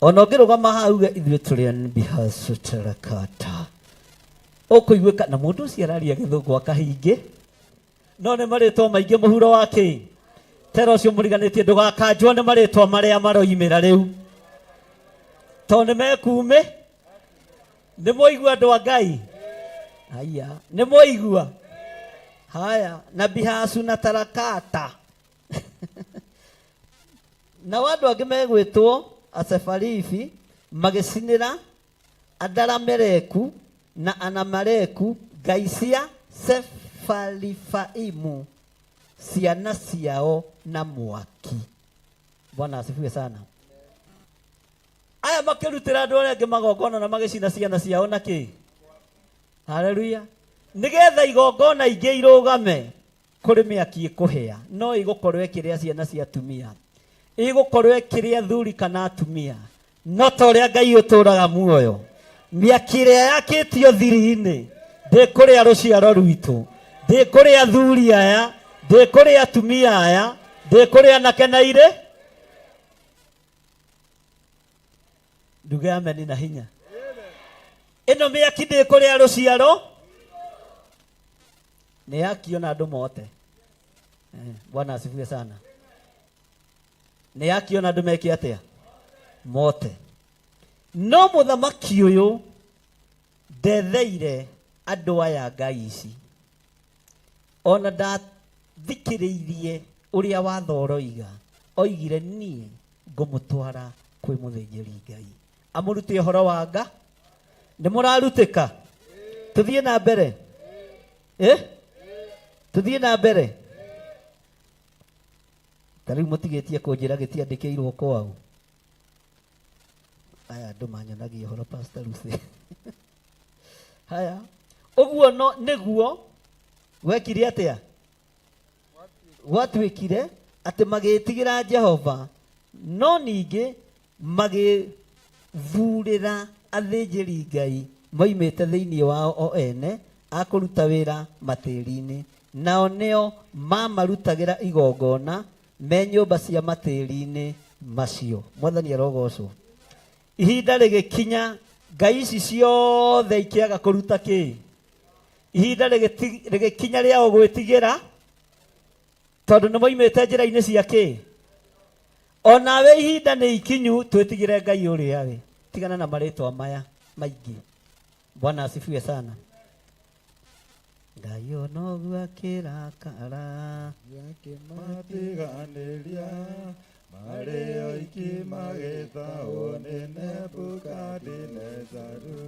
Ona ũngĩrũgama haha uge ithuĩ tũrĩ anbihasuterakata ũkũiguĩka na mũndũ ũcio araria gĩthũngũ akahingĩ no nĩ marĩtwa maingĩ mũhuro wa kĩ tera ũcio mũriganĩtie ndũgakanjwo nĩ marĩtwa marĩa maroimĩra rĩu tondũ nĩ mekuumĩ nĩ mwaigua andũ a Ngai haya nĩ mwaigua haya na bihasu na tarakata nao andũ angĩ megwĩtwo asefarifi magĩcinĩra Adarameleku na Anamaleku ngai cia Sefarivaimu ciana ciao na mwaki. Bwana asifiwe sana. Aya makĩrutĩra andũ arĩa angĩ magongona na magĩcina ciana ciao na kĩ? Haleluya. Nĩgetha igongona ingĩ irũgame kũrĩ mĩaki ĩkũhĩa no ĩgũkorwo ĩkĩrĩa ciana cia atumia, ĩgũkorwo ĩkĩrĩa athuri kana atumia, no ta ũrĩa Ngai ũtũũraga muoyo, mĩaki ĩrĩa yakĩtio thiri-inĩ ndĩkũrĩa rũciaro rwitũ, ndĩkũrĩa athuri aya, ndĩkũrĩa atumia aya, ndĩkũrĩa anake na irĩ. Nduge ameni na hinya. Ĩno mĩaki ndĩkũrĩa rũciaro, nĩ yakio na andũ mote. Bwana asifiwe sana. Nĩ yakio na andũ meke atĩa? Mote. No mũthamaki ũyũ ndetheire andũ aya ngai ici, ona ndathikĩrĩirie ũrĩa watho ũroiga, oigire niĩ ngũmũtwara kwĩ mũthĩnjĩri Ngai amũrute ũhoro wa nga. Nĩ mũrarutĩka? Tũthiĩ na mbere eh? Tũthiĩ na mbere. Ta rĩu mũtigĩtie kũnjĩra gĩtiandĩkĩirwo kwao. Aya andũ manyonagia ũhoro Pastor Lucy. Haya, ũguo no nĩguo gwekire atĩa? Gwatuĩkire atĩ magĩĩtigĩra Jehova, no ningĩ magĩthurĩra athĩnjĩri Ngai moimĩte thĩinĩ wao o ene a kũruta wĩra matĩri-inĩ, nao nĩo mamarutagĩra igongona me nyũmba cia matĩri-inĩ macio. Mwathani arogocwo. Ihinda rĩgĩkinya ngai ici ciothe ikĩaga kũruta kĩ? Ihinda rĩgĩkinya rĩao gwĩtigĩra, tondũ nĩ moimĩte njĩra-inĩ cia kĩ? Onawe ihinda nĩ ikinyu twĩtigĩre Ngai ũrĩa we. Tigana na marĩtwa maya maingĩ. Bwana asifiwe sana. Ngai onoguo akĩrakara, Akĩmatiganĩria marĩ oiki magĩtahwo nĩ Nebukadinezaru.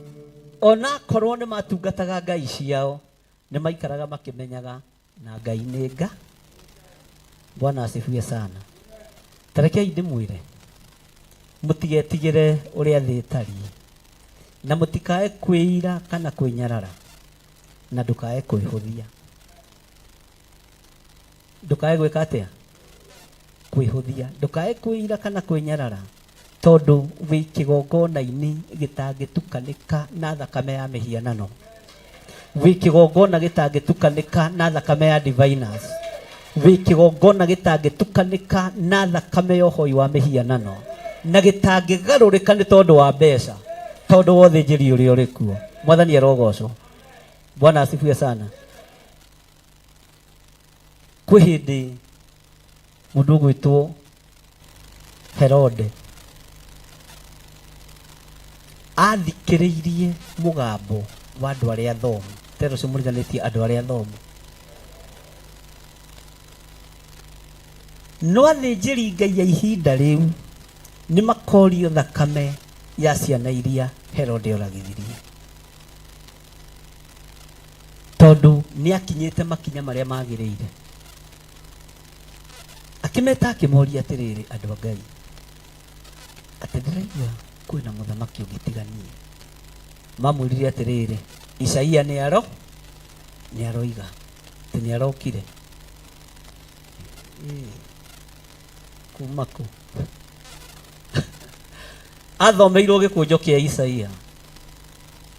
Onakorwo nĩ matungataga ngai ciao, nĩ maikaraga makĩmenyaga na Ngai nĩ nga. Bwana asifiwe sana. Tarekei ndĩmwĩre mũtigetigĩre ũrĩa thĩ ĩtariĩ, na mũtikae kwĩira kana kwĩnyarara, na ndũkae kwĩhũthia. Ndũkae gwĩka atĩa? Kwĩhũthia. Ndũkae kwĩira kana kwĩnyarara, tondũ wĩ kĩgongona-inĩ gĩtangĩtukanĩka na thakame ya mĩhianano, wĩ kĩgongona gĩtangĩtukanĩka na thakame ya diviners, wĩ kĩgongona gĩtangĩtukanĩka na thakame ya ũhoi wa mĩhianano, na gĩtangĩgarũrĩka nĩ tondũ wa mbeca, tondũ wa ũthĩnjĩri ũrĩa ũrĩ kuo. Mwathani arogocwo. Bwana asifiwe sana. Kwĩ hĩndĩ mũndũ ũgwĩtwo Herode athikĩrĩirie mũgambo wa andũ arĩa athomu. Tero ũcio mũriganĩtie andũ arĩa athomu. No athĩnjĩri Ngai a ihinda rĩu nĩ makorio thakame ya ciana iria Herode oragithirie, tondũ nĩ akinyĩte makinya marĩa magĩrĩire. Akĩmeta akĩmoria atĩrĩrĩ, andũ a Ngai, atĩ ndĩraigua kwĩna mũthamaki ũngĩ tiga niĩ. Mamwĩrire atĩrĩrĩ, Isaia nĩ aroiga atĩ nĩ arokire. Kuma kũ? Athomeirwo gĩkũnjo kĩa Isaia,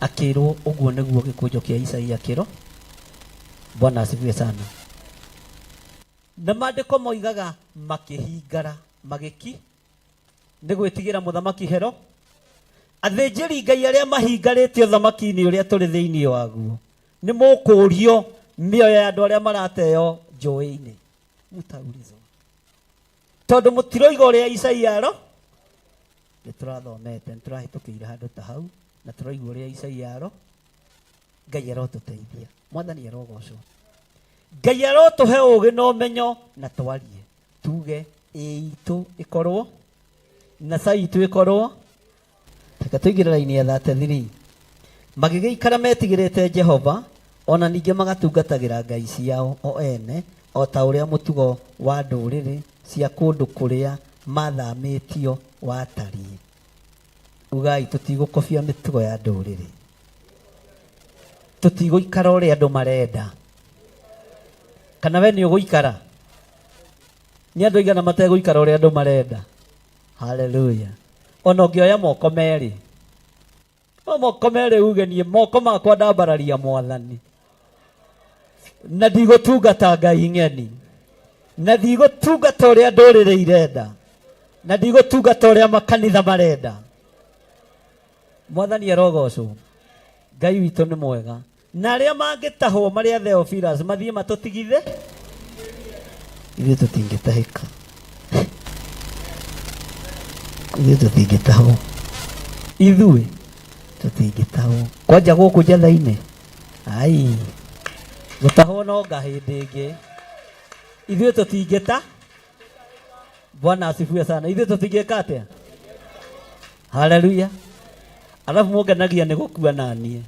akĩrwo ũguo nĩguo gĩkũnjo kĩa Isaia kĩro. Bwana asifiwe sana. Na maandĩko moigaga makĩhingara magĩki nĩ gwĩtigĩra mũthamaki Hero. Athĩnjĩri Ngai arĩa mahingarĩte ũthamaki-inĩ ũrĩa tũrĩ thĩinĩ waguo nĩ mũkũrio mĩoyo ya andũ arĩa marateo njũĩ-inĩ. Mutaulizwa tondũ mũtiroiga ũrĩa Isaia aro nĩ tũrathomete, nĩ tũrahĩtũkĩire handũ ta hau na tũraigua ũrĩa Isaia aro. Ngai arotũteithia, Mwathani arogocwo, Ngai arotũhe ũũgĩ na ũmenyo na twarie tuge ĩ itũ ĩkorwo na ca itũ ĩkorwo. Reke tũingĩre raini ya 33. Magĩgĩikara metigĩrĩte Jehova, o na ningĩ magatungatagĩra ngai ciao o ene, o ta ũrĩa mũtugo wa ndũrĩrĩ cia kũndũ kũrĩa maathamĩtio watariĩ. Ugai, tũtigũkobia mĩtugo ya ndũrĩrĩ, tũtigũikara ũrĩa andũ marenda. Kana we nĩ ũgũikara? Nĩ andũ aigana mategũikara ũrĩa andũ marenda? Haleluya. Ona ũngĩoya moko merĩ, no moko merĩ uge niĩ moko makwa ndambararia Mwathani, na ndigũtungata ngai ng'eni, na ndigũtungata ũrĩa ndũrĩrĩ irenda, na ndigũtungata ũrĩa makanitha marenda. Mwathani arogocwo. Ngai witũ nĩ mwega. Na arĩa mangĩtahwo marĩ a Theophilus mathiĩ matũtigithe, ithuĩ tũtingĩtahĩka, ithuĩ tũtingĩtahwo, ithuĩ tũtingĩtahwo. Kwanja gũkũ njatha-inĩ, ai gũtahwo no nga hĩndĩ ĩngĩ. Ithuĩ tũtingĩta. Bwana asifiwe sana. Ithuĩ tũtingĩka atĩa? Haleluya. Alafu mũngenagia nĩ gũkua naniĩ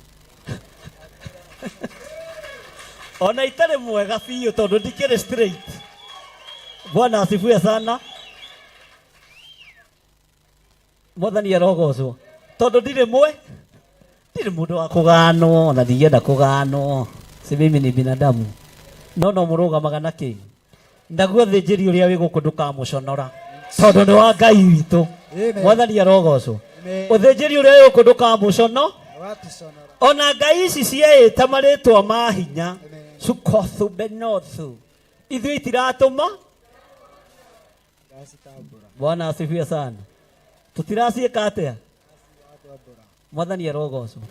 ona itarĩ mwega biũ tondũ ndikĩrĩ straight. Bwana asifiwe sana. Mwathani arogocwo tondũ ndirĩ mwe, ndirĩ mũndũ wa kũganwo, ona ndingĩenda kũganwo, si mimi ni binadamu, no no mũrũgamaga na kĩ naguo thĩnjĩri ũrĩa wĩ gũkũ ndũkamũconora tondũ nĩ wa Ngai witũ. Amen. Mwathani arogocwo. Amen. Ũthĩnjĩri ũrĩa wĩ gũkũ ndũkamũcono Watuconora. ona ngai ici cieĩta marĩtwa ma hinya. Amen. Sukothu Benothu, ithuĩ itiratũma. Ndacitambũra. Bwana asifiwe sana. Tutiraciĩka atĩa? Watwambũra. Mwathani arogocwo.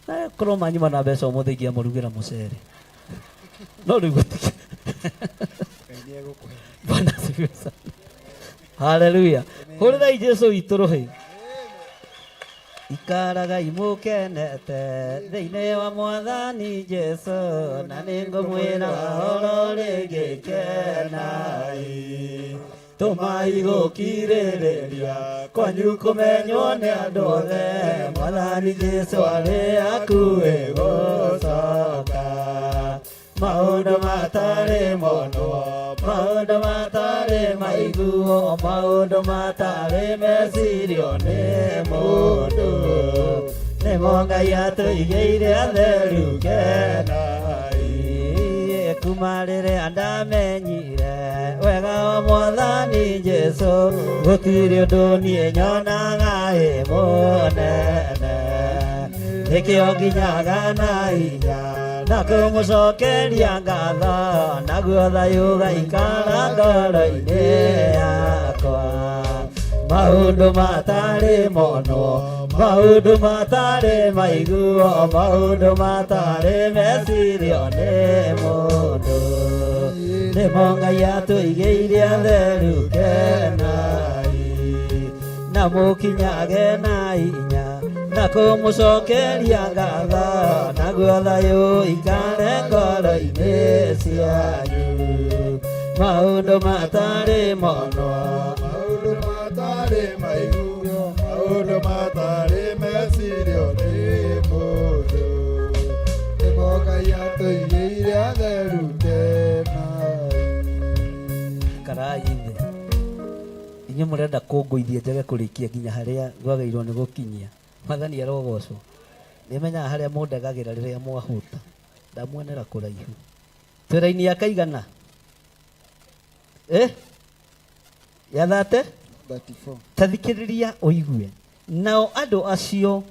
Na korwo manyuma na mbeca ũmũthĩ ingĩamũrugĩra mũcere, no rĩu gũtirĩ. Ngai nĩ egũkũhe. Bwana asifiwe sana. Haleluya. Hũrĩrai Jesu witũ rũhĩ. Ikaragai mũkenete thĩinĩ wa Mwathani Jesu, na nĩngũmwĩra ũhoro rĩngĩ, kenai. Tũmai gũkirĩrĩria kwanyu kũmenywo nĩ andũ othe, Mwathani Jesu arĩ hakuhĩ gũcoka. Maũndũ matarĩ monwo, maũndũ matarĩ maiguo, maũndũ matarĩ mecirio nĩ mũndũ, nĩmo Ngai atũigĩire atheru, kenai. Kuma rĩrĩa ndamenyire wega wa Mwathani Jesu, gũtirĩ ũndũ niĩ nyonaga ĩ mũnene, nĩkĩo nginyaga na hinya na kũmũcokeria ngatho, naguo thayũ ũgaikara ngoro-inĩ yakwa. Maũndũ matarĩ monwo, maũndũ matarĩ maiguo, maũndũ matarĩ mecirio nĩ mũndũ, nĩmo Ngai atũigĩire atheru, kenai. Na mũkinyage na hinya na kũmũcokeria ngatho, naguo thayũ ikare ngoro-inĩ cianyu. Maũndũ matarĩ monwo, maũndũ matarĩ maiguo, maũndũ matarĩ mecirio nĩ mũndũ, nĩmo Ngai atũigĩire atheru, kenai. Karai thĩ inyuĩ mũrenda kũngũithia njage kũrĩkia nginya harĩa gwagĩrĩirwo nĩ gũkinyia. Mwathani arogocwo. Nĩmenyaga harĩa mũndegagĩra rĩrĩa mwahũta, ndamuonera kũraihu. Twĩra-inĩ ya kaigana eh? Ya thate 34. Ta thikĩrĩria ũigue. Nao andũ acio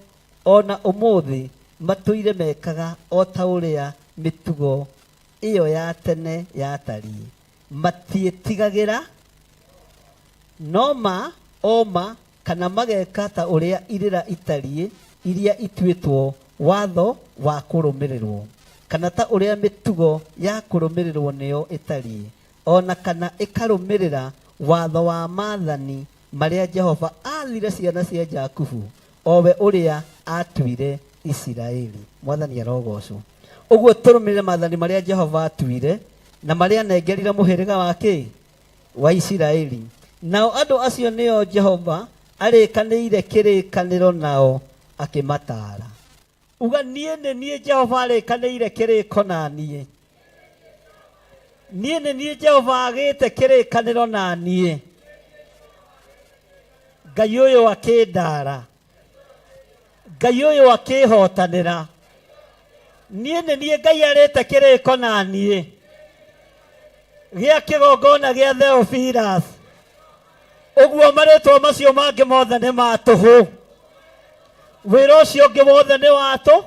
ona ũmũthĩ matũire mekaga o ta ũrĩa mĩtugo ĩyo ya tene yatariĩ. Matiĩtigagĩra no ma o ma kana mageka ta ũrĩa irĩra itariĩ iria ituĩtwo watho wa kũrũmĩrĩrwo, kana ta ũrĩa mĩtugo ya kũrũmĩrĩrwo nĩyo ĩtariĩ, o na kana ĩkarũmĩrĩra watho wa maathani marĩa Jehova aathire ciana cia Jakubu, o we ũrĩa aatuire Isiraeli. Mwathani arogocwo. Ũguo tũrũmĩrĩre maathani marĩa Jehova atuire na marĩa anengerire mũhĩrĩga wa kĩ? Wa Isiraeli. Nao andũ acio nĩo Jehova arĩkanĩire kĩrĩkanĩro nao akĩmataara. Uga niĩ nĩ niĩ Jehova arĩkanĩire kĩrĩko na niĩ. Niĩ nĩ niĩ Jehova agĩte kĩrĩkanĩro na niĩ. Ngai ũyũ akĩndara. Ngai ũyũ akĩhotanĩra. Niĩ nĩ niĩ Ngai arĩte kĩrĩko na niĩ. Gĩa kĩgongona gĩa Theophilus. Ũguo marĩtwa macio mangĩ mothe nĩ ma tũhũ. Wĩra ũcio ũngĩ wothe nĩ wa tũ.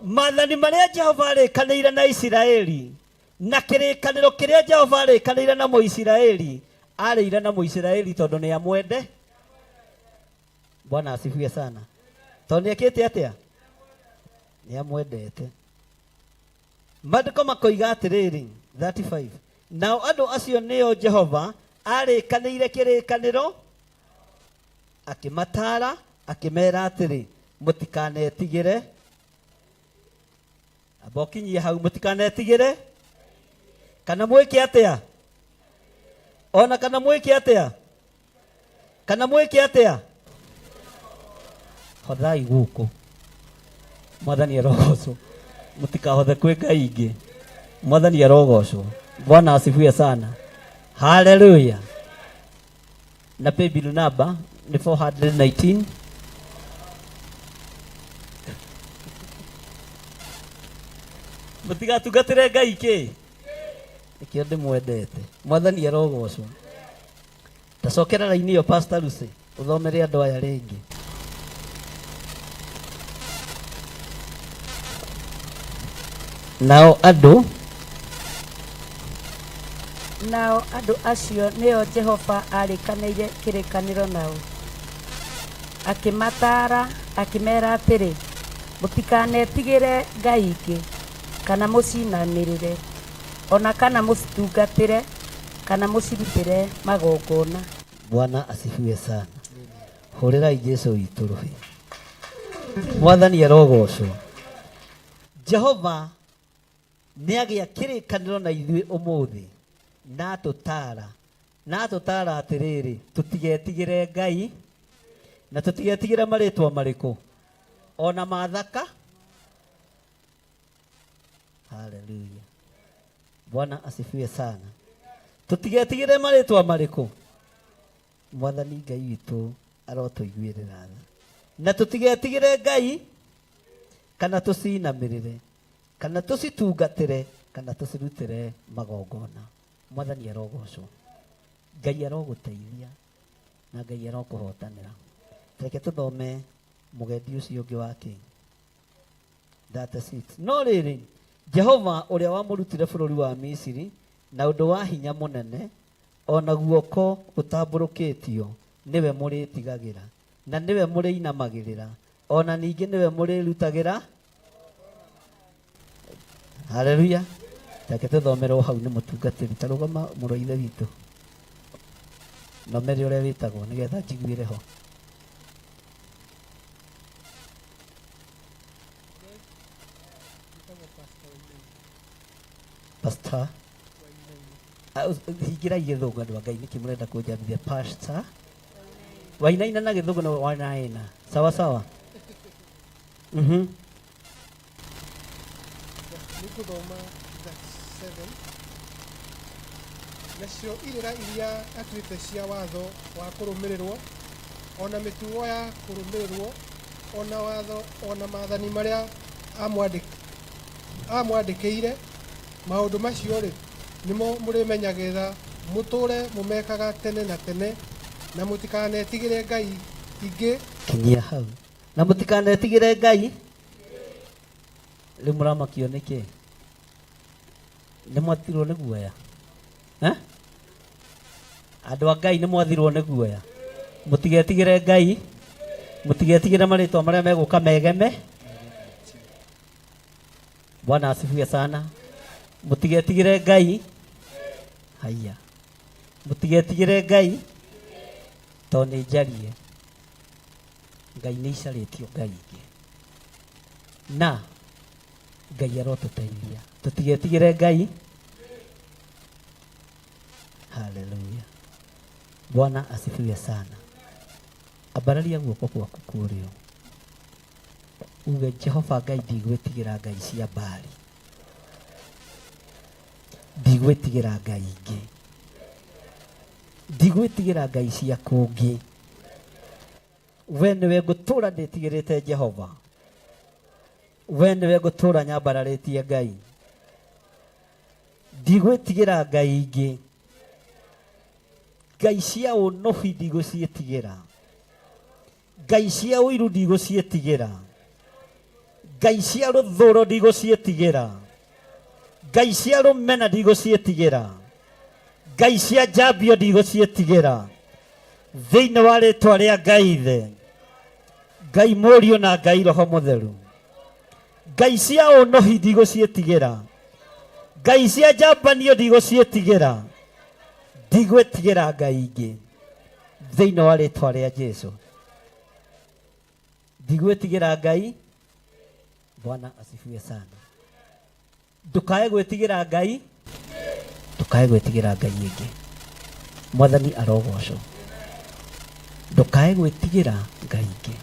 Maathani marĩa Jehova arĩkanĩire na Isiraeli na kĩrĩkanĩro kĩrĩa Jehova arĩkanĩire na Mũisiraeli, arĩire na Mũisiraeli tondũ nĩ amwende. Bwana asifiwe sana. Tondũ nĩ ekĩte atĩa? Nĩ amwendete. Maandĩko makoiga atĩrĩrĩ, 35 nao andũ acio nĩo Jehova arĩkanĩire kĩrĩkanĩro akĩmataara akĩmera atĩrĩ, mũtikanetigĩre. Amba ũkinyie hau, mũtikanetigĩre kana mwĩke atĩa? Ona kana mwĩke atĩa? Kana mwĩke atĩa? Hothai gũkũ. Mwathani arogocwo. Mũtikahothe kwĩ ngai ingĩ. Mwathani arogocwo. Bwana asifiwe sana. Haleluya. Na paybill number nĩ 419. Mũtigatungatĩre ngai kĩ? Nĩkĩo ndĩmwendete. Mwathani arogocwo. Tacokera raini ĩyo Pastor Lucy, ũthomere andũ aya rĩngĩ. Nao andũ Nao andũ acio nĩo Jehova aarĩkanĩire kĩrĩkanĩro nao, akĩmataara, akĩmeera atĩrĩ, Mũtikanetigĩre ngai ingĩ, kana mũcinamĩrĩre, o na kana mũcitungatĩre, kana mũcirutĩre magongona. Bwana asifiwe sana. Hũrĩrai Jesu witũ rũhĩ. Mwathani arogocwo. Jehova nĩ agĩa kĩrĩkanĩro na ithuĩ ũmũthĩ na atũtaara, na atũtaara atĩrĩrĩ, tũtigetigĩre Ngai na tũtigetigĩre marĩtwa marĩkũ ona mathaka. Haleluya. Bwana asifiwe sana. Tũtigetigĩre marĩtwa marĩkũ? Mwathani Ngai witũ arotũiguĩrĩra tha. Na tũtigetigĩre Ngai kana tũcinamĩrĩre kana tũcitungatĩre kana tũcirutĩre magongona. Mwathani arogocwo. Ngai arogũteithia na Ngai arokũhotanĩra. Reke tũthome mũgendi ũcio ũngĩ wa kĩ 36. No rĩrĩ, Jehova ũrĩa wamũrutire bũrũri wa Misiri na ũndũ wa hinya mũnene o na guoko gũtambũrũkĩtio, nĩwe mũrĩtigagĩra, na nĩwe mũrĩinamagĩrĩra, o na ningĩ nĩwe mũrĩrutagĩra. Haleluya. Reke tũthomerwo hau nĩ mũtungatĩri. Ta rũgama mũrũ wa ithe witũ, nomere ũrĩa wĩtagwo nĩgetha njiguĩre ho. Pastor hingĩrai gĩthũngũ andũ a Ngai, nĩkĩ mũrenda kũnjambithia pastor Wainaina na gĩthũngũ na wanaina sawa sawa. Nĩngũthoma 37. Nacio irĩra iria atuĩte cia watho wa kũrũmĩrĩrwo, o na mĩtugo ya kũrũmĩrĩrwo, o na watho o na maathani marĩa aamwandĩkĩire, maũndũ macio-rĩ, nĩmo mũrĩmenyagĩrĩra mũtũũre mũmekaga tene na tene, na mũtikanetigĩre ngai ingĩ. Kinyia hau. Na mũtikanetigĩre ngai. Rĩu mũramakio nĩkĩ? Nĩ mwatirwo nĩ guoya? Eh? Andũ a Ngai nĩ mwathirwo nĩ guoya. Mũtigetigĩre Ngai, mũtigetigĩre marĩtwa marĩa megũka megeme. Bwana asifiwe sana. Mũtigetigĩre Ngai. Haiya. Mũtigetigĩre Ngai tondũ nĩ njarie. Ngai nĩ icarĩtio Ngai ingĩ. Na Ngai arotũteithia. Tũtigetigĩre Ngai. Haleluya. Bwana asifiwe sana. Ambararia guoko gwaku kũrĩo. Uge Jehova Ngai ndigwĩtigĩra ngai cia Baali. Ndigwĩtigĩra ngai ingĩ. Ndigwĩtigĩra ngai cia kũngĩ. We nĩwe ngũtũra ndĩtigĩrĩte Jehova. We nĩwe ngũtũra nyambararĩtie Ngai. Ndigwĩtigĩra ngai ingĩ. Ngai cia ũnũbi ndigũciĩtigĩra. Ngai cia ũiru ndigũciĩtigĩra. Ngai cia rũthũro ndigũciĩtigĩra. Ngai cia rũmena ndigũciĩtigĩra. Ngai cia njambio ndigũciĩtigĩra. Thĩinĩ wa rĩtwa rĩa Ngai Ithe, Ngai Mũriũ na Ngai Roho Mũtheru. Ngai cia ũnũhi ndigũciĩtigĩra. Ngai cia njambanio ndigũciĩtigĩra. Ndigwĩtigĩra ngai ingĩ. Thĩinĩ wa rĩtwa rĩa Jesu. Ndigwĩtigĩra Ngai. Bwana asifiwe sana. Ndukae gwĩtigĩra Ngai, ndukae gwĩtigĩra ngai ĩngĩ. Mwathani arogocwo. Ndukae gwĩtigĩra ngai ingĩ.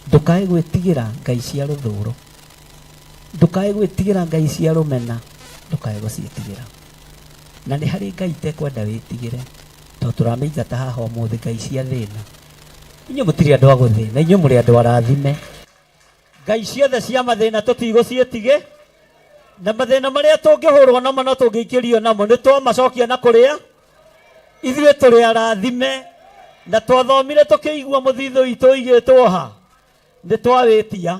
Ndukae gwĩtigĩra ngai cia rũthũro. Ndukae gwĩtigĩra ngai cia rũmena. Ndukae gũciĩtigĩra. Na nĩ harĩ ngai itekwenda wĩtigĩre, tondũ tũramĩingata haha ũmũthĩ, ngai cia thĩna. Inyuĩ mũtirĩ andũ a gũthĩna, inyuĩ mũrĩ andũ arathime. Ngai ciothe cia mathĩna tũtigũciĩtigĩ, na mathĩna marĩa tũngĩhũrwo namo na tũngĩikĩrio namo nĩ twamacokia na kũrĩa ithuĩ tũrĩ arathime, na twathomire tũkĩigua mũthithũ witũ ũigĩtwo ha, nĩ twawĩtia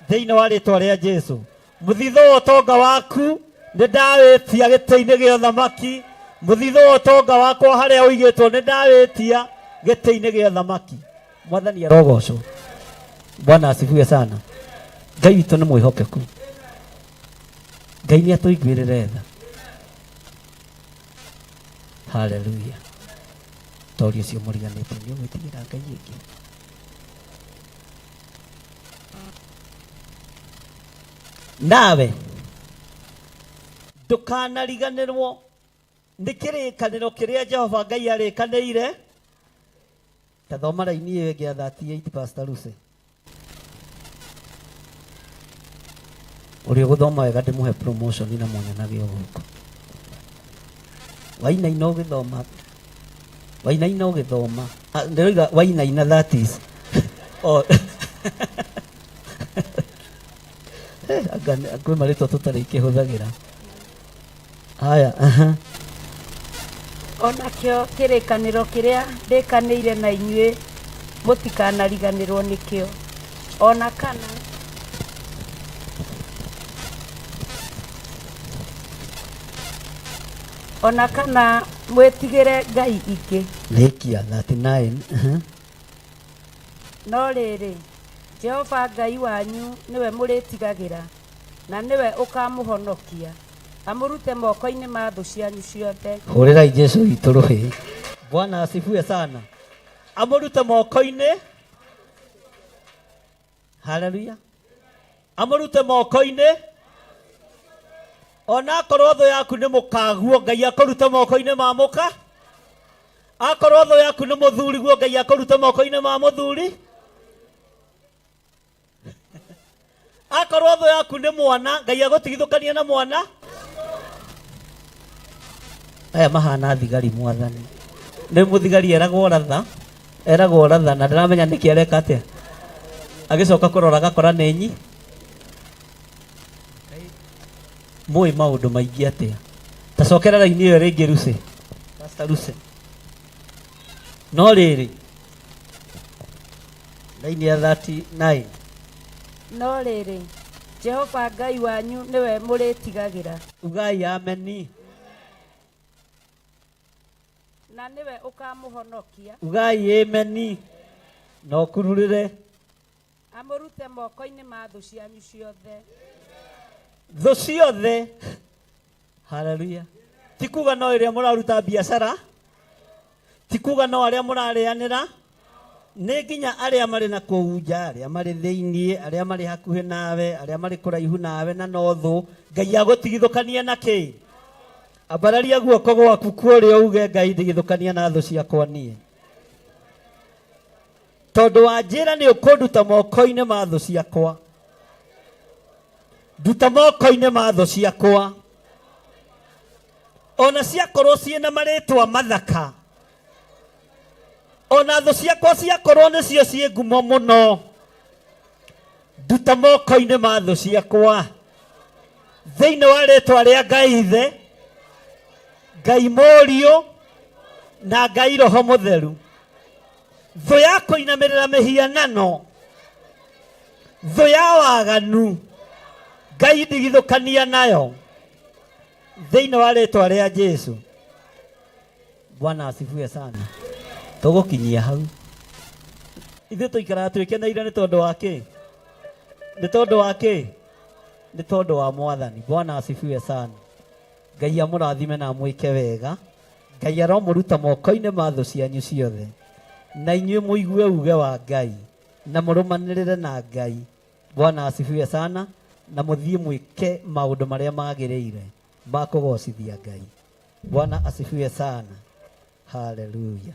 thĩinĩ wa rĩtwa rĩa Jesu. Mũthithũ wa ũtonga waku nĩ ndawĩtia gĩtĩ-inĩ gĩa ũthamaki, mũthithũ wa ũtonga wakwa harĩa ũigĩtwo nĩ ndawĩtia gĩtĩ-inĩ gĩa ũthamaki. Mwathani arogocwo. Bwana asifiwe sana. Ngai witũ nĩ mwĩhokeku. Ngai nĩ atũiguĩrĩre tha. Haleluya. Tori ũcio mũriganĩtie nĩ ũgwĩtigĩra Ngai ĩngĩ. Nawe ndũkanariganĩrwo nĩ kĩrĩkanĩro kĩrĩa Jehova Ngai arĩkanĩire. Ta thoma raini ĩyo ĩngĩ ya 38 Pastor Lucy. Ũrĩa ũgũthoma wega ndĩmũhe promotion na mwonanage o gũkũ. Wainaina ũgĩthoma, wainaina ũgĩthoma. Ah, Ndĩroiga wainaina that is. Oh. Eh, anga kwĩ marĩtwa tũtarĩ ikĩhũthagĩra. Haya, aha. O nakĩo kĩrĩkanĩro kĩrĩa ndĩkanĩire na inyuĩ mũtikanariganĩrũo nĩkĩo, o na kana o na kana mwĩtigĩre ngai ingĩ. Rĩkia 39. Aha. No rĩrĩ, Jehova Ngai wanyu nĩwe mũrĩtigagĩra, na nĩwe ũkamũhonokia amũrute moko-inĩ ma thũ cianyu ciothe. Hũrĩrai Jesu witũ rũhĩ. Bwana asifiwe sana. Amũrute moko-inĩ. Haleluya. Amũrute moko-inĩ. Ona akorwo thũ yaku nĩ mũkaguo, Ngai akũrute moko-inĩ ma mũka. Akorwo thũ yaku nĩ mũthuri guo, Ngai akũrute moko-inĩ ma mũthuri. Akorwo thũ yaku nĩ mwana, Ngai agũtigithũkania na mwana. Aya mahana thigari mwathani. Nĩ mũthigari eragwo ratha, eragwo ratha na ndaramenya nĩkĩ areka atĩa. Agĩcoka kũrora agakora nĩ nyi. Mũĩ maũndũ maingĩ atĩa. Ta cokera raini ĩyo rĩngĩ Lucy. Pastor Lucy. No rĩrĩ, Raini ya 39. No rĩrĩ, Jehova Ngai wanyu nĩwe mũrĩtigagĩra. Ugai ameni. Na nĩwe ũkamũhonokia. Ugai ameni na ũkururĩre. Amũrute moko-inĩ ma thũ cianyu ciothe. Thũ ciothe. Haleluya. Ti kuga no ĩrĩa mũraruta biacara, ti kuga no arĩa mũrarĩanĩra, nĩ nginya arĩa marĩ na kũu nja, arĩa marĩ thĩiniĩ, arĩa marĩ hakuhĩ nawe, arĩa marĩ kũraihu nawe na no thũ. Ngai agũtigithũkanie na kĩ? Ambararia guoko gwaku kũrĩa uge Ngai ndigithũkania na thũ ciakwa niĩ. Tondũ wanjĩra nĩ ũkũnduta moko-inĩ ma thũ ciakwa. Nduta moko-inĩ ma thũ ciakwa. Ona ciakorwo ciĩna marĩtwa mathaka, ona thũ ciakwa ciakorwo nĩcio ciĩ ngumo mũno, nduta moko-inĩ ma thũ ciakwa. Thĩinĩ wa rĩtwa rĩa Ngai Ithe, Ngai Mũriũ na Ngai Roho Mũtheru. Thũ ya kũinamĩrĩra mĩhianano, thũ ya waganu, Ngai ndigithũkania nayo thĩinĩ wa rĩtwa rĩa Jesu. Bwana asifiwe sana. Tũgũkinyia hau. Ithuĩ tũikaraga twĩkeneire nĩ tondũ wa kĩ? Nĩ tondũ wa kĩ? Nĩ tondũ wa Mwathani. Bwana asifiwe sana. Ngai amũrathime na amwĩke wega. Ngai aromũruta moko-inĩ ma thũ cianyu ciothe. Na inyuĩ mũigue uge wa Ngai na mũrũmanĩrĩre na Ngai. Bwana asifiwe sana. Na mũthiĩ mwĩke maũndũ marĩa magĩrĩire ma kũgocithia Ngai. Bwana asifiwe sana. Haleluya.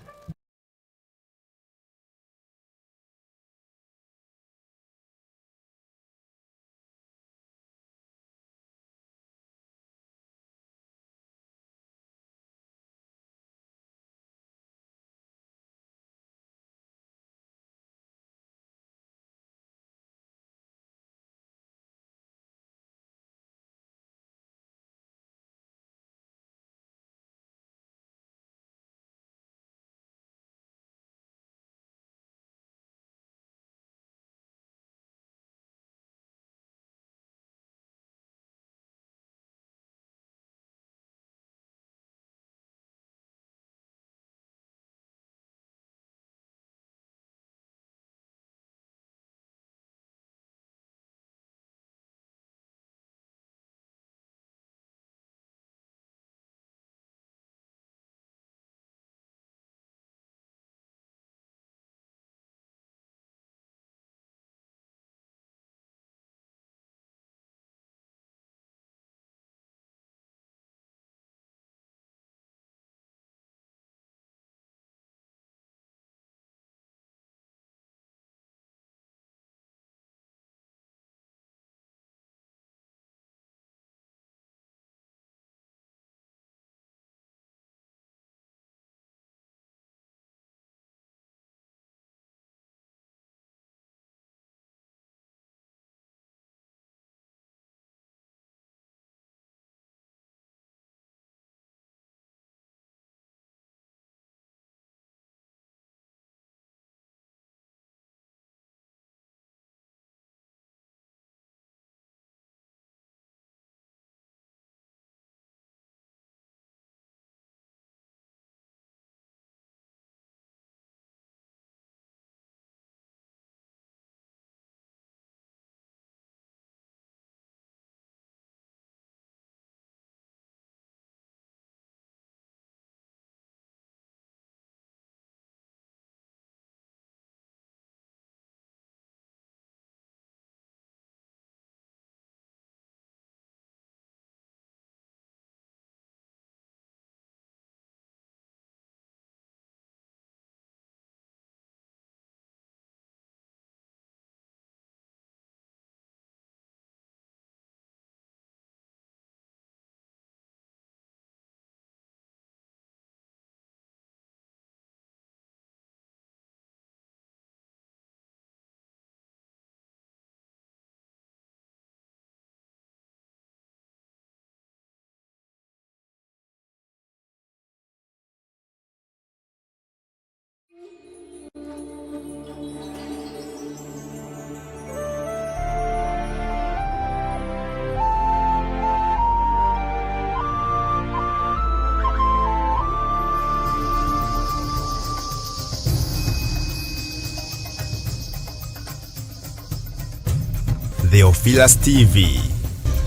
Theophilus TV,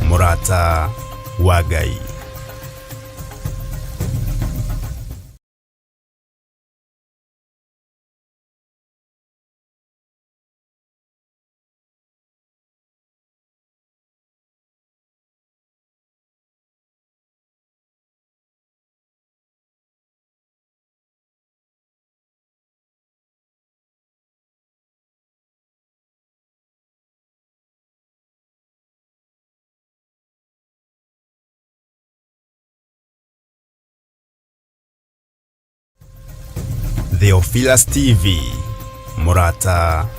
Mũrata wa Ngai. Theophilus TV, Mũrata